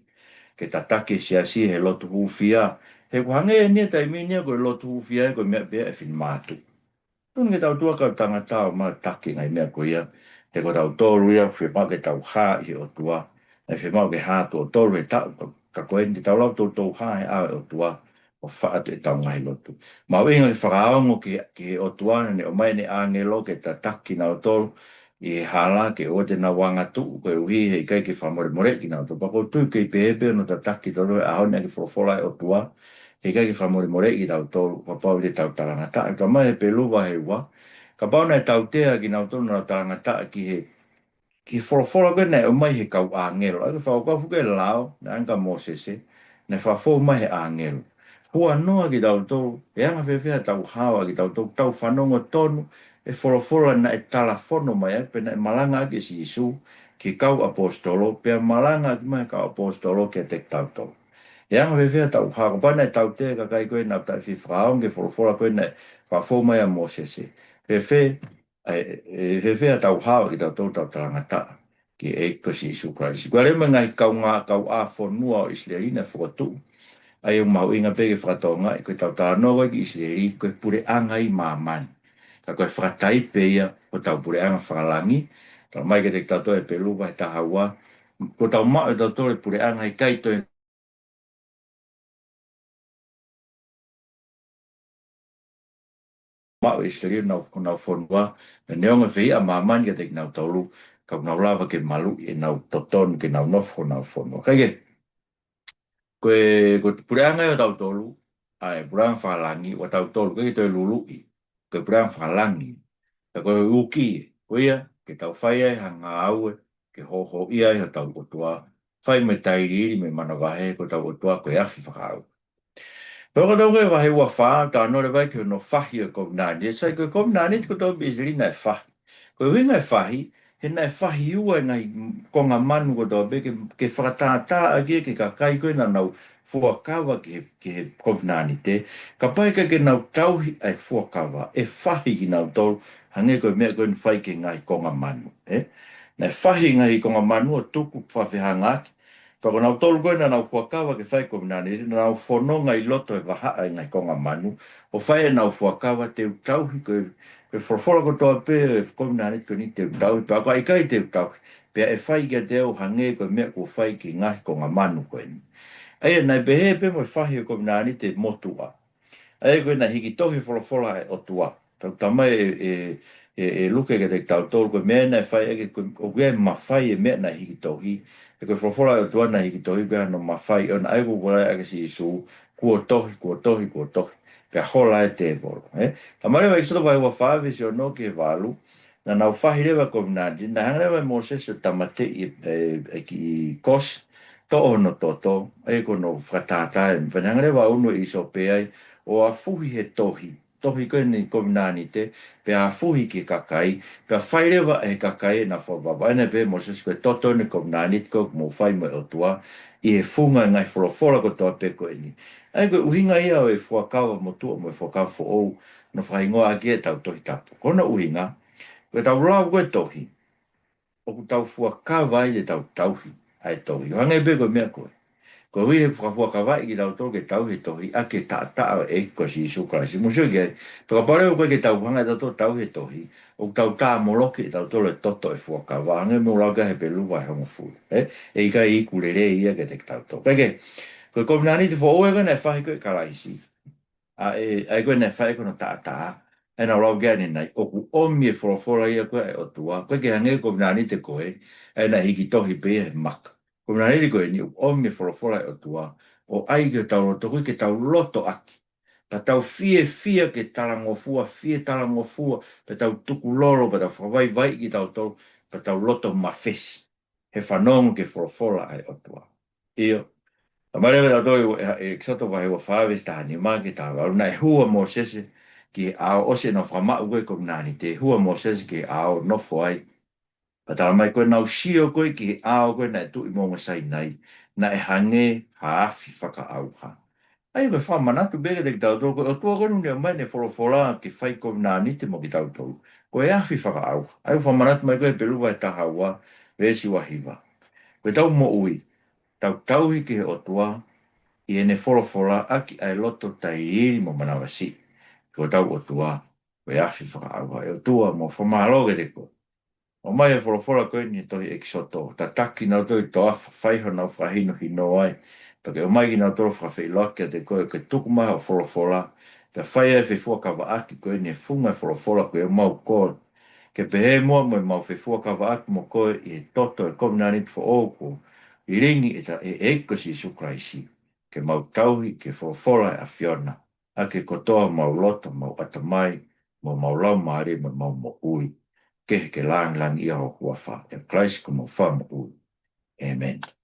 ke tataki e siasi he lotu hūfia. He ʻoku hangē eni he taimi ni ia ko e lotu hūfia ia ko e meʻa pē ia ʻa e finemātuʻa. Tuʻutuʻuni ke tau tuʻu hake kau tangata ʻo maʻu e taki e ngaahi meʻa ko ia. He ko tautolu ia ʻoku fiemaʻu ke tau hā ʻi he ʻOtua. Naʻe fiemaʻu ke hā tuʻo tolu he taʻu ka, ka ko eni ke tau lava toutou hā he ʻao ʻo e ʻOtua ʻo fai atu ʻetau ngaahi lotu. Mahuʻinga ke fakaongo ki, ki he ʻOtua naʻa ne ʻomai ʻene ʻāngelo ke tataki kinautolu ʻi he hala ke ʻoua te nau angatuʻu koeʻuhi he ʻikai ke fakamolemoleʻi kinautolu. Pea ʻoku ou tui ʻoku kei pehē pē hono tataki kitautolu he ʻaho ni ʻaki e folofola ʻa e ʻOtua, he ʻikai ke fakamolemoleʻi kitautolu, kapau te tau talangataʻa. Talamai ʻe Hepelū vahe ua, kapau naʻe tautea kinautolu naʻa nau talangataʻa ki he, ki he folofola ko ē naʻe ʻomai ʻe he kau ʻāngelo. ʻA ia ko e fakakaukau foki ʻa e lao, naʻe ʻange kia Mōsese, naʻe fakafou mai ʻe he ʻāngelo. Huanoa kitautolu, ʻe anga fēfē haʻatau haoa kitautolu, tau fanongo tonu e folofola naʻe talafono mai ʻaki, pe naʻe malangaʻaki ʻe Sīsū ki he kau ʻaposetolo, pea malangaʻaki mai ʻe he kau ʻaposetolo kiate kitautolu. ʻE anga fēfē haʻatau haoa, kapau naʻe tautea e kakai ko ē naʻa nau taʻefifakaongo ki he folofola ko ē naʻe fakafou mai ʻa Mōsese. Fēfē, ʻe, ʻe, fēfē haʻatau haoa kitautolu tau talangataʻa ki he ʻEiki ko Sīsū Kalaisi. Ko e lea mai e ngaahi kaungā, kauʻāfonua ʻo ʻIsileli naʻe fokotuʻu. ʻA ia ʻoku mahuʻinga pē ke fakatokangaʻi, ko ʻetau talanoa ko ē ki ʻIsileli, ko e puleʻanga ʻi māmani. Ka ko e fakataipe ia ʻo hotau puleʻanga fakalangi. Talamai kiate kitautolu ʻe Hepelū vahe taha ua, kuo tau maʻu ʻe tautolu e puleʻanga ʻikai toe maʻu ʻe ʻIsileli honau, honau fonua, neongo e fehiʻa ʻa māmani kiate kinautolu, ka kuo nau lava ke maluʻi ʻenau totonu ke nau nofo honau fonua. Kae kehe, ko e, ko e puleʻanga ʻo tautolu, ʻa e puleʻanga fakalangi, ʻo tautolu, ʻikai ke toe luluʻi, ko e puleʻanga fakalangi. Ka ko e uki, ko ia, ke tau fai ai ha ngāue, ke hōhōʻia ai hotau ʻOtua, fai mo e tailiili mo e manavahē, ko hotau ʻOtua ko e afi fakaʻauha. Pea ko e tau ko e vahe ua fā, talanoa leva ki hono fahi ʻo e kovinānite. Sai ko e kovinānite kotoa pē ʻa ʻIsileli naʻe fahi. Ko e ʻuhinga e fahi, he naʻe fahi ua e ngaahi konga manu kotoa pē ke, ke fakatātā ʻaki ia ki he kakai ko ē naʻa nau fuakava ki he, ki he kovinānite. Kapau ʻe ʻikai ke nau tauhi ʻa e fuakava, ʻe fahi kinautolu, hangē ko e meʻa ko eni ʻoku fai ki he ngaahi konga manu, ē? Naʻe fahi e ngaahi konga manu ʻo tuku fakafehangahangai. Pea ko kinautolu ko ē naʻa nau fuakava ke fai e kovinānite, naʻa nau fononga ʻi loto he vahaʻa e ngaahi konga manu, ʻo fai ʻenau fuakava te u tauhi, ko e, ko e folofola kotoa pē ʻo e kovinānite ko eni te u tauhi, pea kapau ʻe ʻikai te u tauhi, pea ʻe fai kiate au hangē ko e meʻa kuo fai ki he ngaahi konga manu ko eni. ʻA ia naʻe pehē pē mo e fahi ʻo e kovinānite motuʻa. ʻA ia ko ē naʻe hiki tohi e folofola ʻa e ʻOtua. Tau talamai ʻe, ʻe, ʻe, ʻe Luke kiate kitautolu, ko e meʻa naʻe fai ʻaki, ko e, ʻoku ʻi ai e mafai e meʻa naʻe hiki tohi. He ko e folofola ʻa e ʻOtua naʻe hiki tohi, ʻoku ʻi ai hano mafai, ʻo ʻena ʻai ko e folofola ʻa Sīsū, kuo tohi, kuo tohi, kuo tohi. Pea hola e tēvolo, ē? Talamai leva ʻi ʻEkisoto vahe ua fā veesi ono ki he valu, naʻa nau fahi leva e kovinānite, naʻe hanga leva ʻe Mōsese ʻo tāmateʻi e, e, e kiʻi kosi, toʻo hono toto, ʻa ia ko hono fakatātā, pea naʻe hanga leva ʻo unu e ʻisope ai, ʻo afuhi he tohi, tohi ko eni kovinānite, pea afuhi ki he kakai, pea fai leva ʻe he kakai ʻenau fakapapau. ʻA ia naʻe pehē ʻe Mōsese ko e toto eni e kovinānite ko ē ʻoku mou fai mo e ʻOtua, ʻi he funga e ngaahi folofola kotoa pē ko eni. ʻA ia ko e ʻuhinga ia ʻo e fuakava motuʻa mo e fuakava foʻou, naʻe fakahingoa ʻaki ʻetau Tohi Tapu. Ko hono ʻuhinga, ko ʻetau lau ko ē e tohi, ʻoku tau fuakava ai ʻetau tauhi ʻa e tohi. ʻO hangē pē ko e meʻa ko ē. Ko e ʻuhi he fakafuakavaʻi kitautolu ke tauhi e tohi ʻaki e taʻataʻa ʻo e ʻEiki ko Sīsū Kalaisi. Mou sio ki ai, pea kapau leva ʻoku ʻikai ke tau hanga ʻe tautolu ʻo tauhi e tohi, ʻoku tau tāmoloki ʻe tautolu e toto ʻo e fuakava, hangē ko e lau ko ia ʻa Hepelū vahe hongofulu. Ē? ʻE ʻikai iku lelei ia kiate kitautolu. Kae kehe, ko e kovinānite foʻou ē ko ē naʻe fai ko ē ʻe Kalaisi. ʻA ē, ʻa ē ko ē naʻe fai ko hono taʻataʻa. ʻA ia naʻa ku lau ki ai ʻanenai, ʻoku ʻomi e folofola ia ko ē ʻa e ʻOtua. ʻOku ʻikai ke hangē ko e kovinānite ko ē, ʻa ia naʻe hiki tohi pē ia he maka. Kovinānite ko eni ʻoku ʻomi e folofola ʻa e ʻOtua ʻo ʻai ki hotau loto, ʻoku ʻikai ke tau loto ʻaki. Pea tau fiefia ke talangofua, fie talangofua, pea tau tukulolo, pea tau fakavaivaiʻi kitautolu, pea tau loto mafesi he fanongo ki he folofola ʻa e ʻOtua. ʻIo. Talamai leva ʻe tautolu ʻi he ʻEkisoto vahe ua fā veesi taha nima ki he taha valu, naʻe hū ʻa Mōsese ki he ʻao, ʻosi ʻenau fakamaʻu ko ē e kovinānite, hū ʻa Mōsese ki he ʻao ʻo nofo ai. Pea talamai ko ʻenau sio ko ē ki he ʻao ko ē naʻe tuʻu ʻi Moʻunga Sainai, naʻe hangē ha afi fakaʻauha. ʻA ia ko e fakamanatu pē kiate kitautolu, ko e ʻOtua ko eni naʻe ʻomai ʻene folofola ke fai kovinānite mo kitautolu, ko e afi fakaʻauha. ʻA ia ʻoku fakamanatu mai ko ē ʻe Hepelū vahe taha ua, veesi ua hiva. Ko ʻetau moʻui, tau tauhi ki he ʻOtua ʻi heʻene folofola ʻaki ʻa e loto tailiili mo manavasiʻi. Ko hotau ʻOtua ko e afi fakaʻauha. ʻE ʻOtua, mau fakamālō kiate koe. ʻOmai e folofola ko eni he tohi ʻEkisoto, tataki kinautolu ʻi he toafa, fai honau fakahinohino ai, pea ke ʻomai kinautolu ʻo fakafeʻiloaki kiate koe, ke tuku mai hoʻo folofola, pea fai ai e fefuakavaʻaki ko eni he funga e folofola ko ē ʻoku mau kole. Ke pehē muʻa mo ʻemau fefuakavaʻaki mo koe ʻi he toto ʻo e kovinānite foʻou kuo lilingi ʻe he ʻEiki ko Sīsū Kalaisi, ke mau tauhi ki he folofola ʻa e ʻAfiona ʻaki e kotoa homau loto, homau ʻatamai, mo homau laumālie, mo homau moʻui, ke ke langilangiʻia ho huafa, ʻia Kalaisi ko homau Fakamoʻui. ʻĒmeni.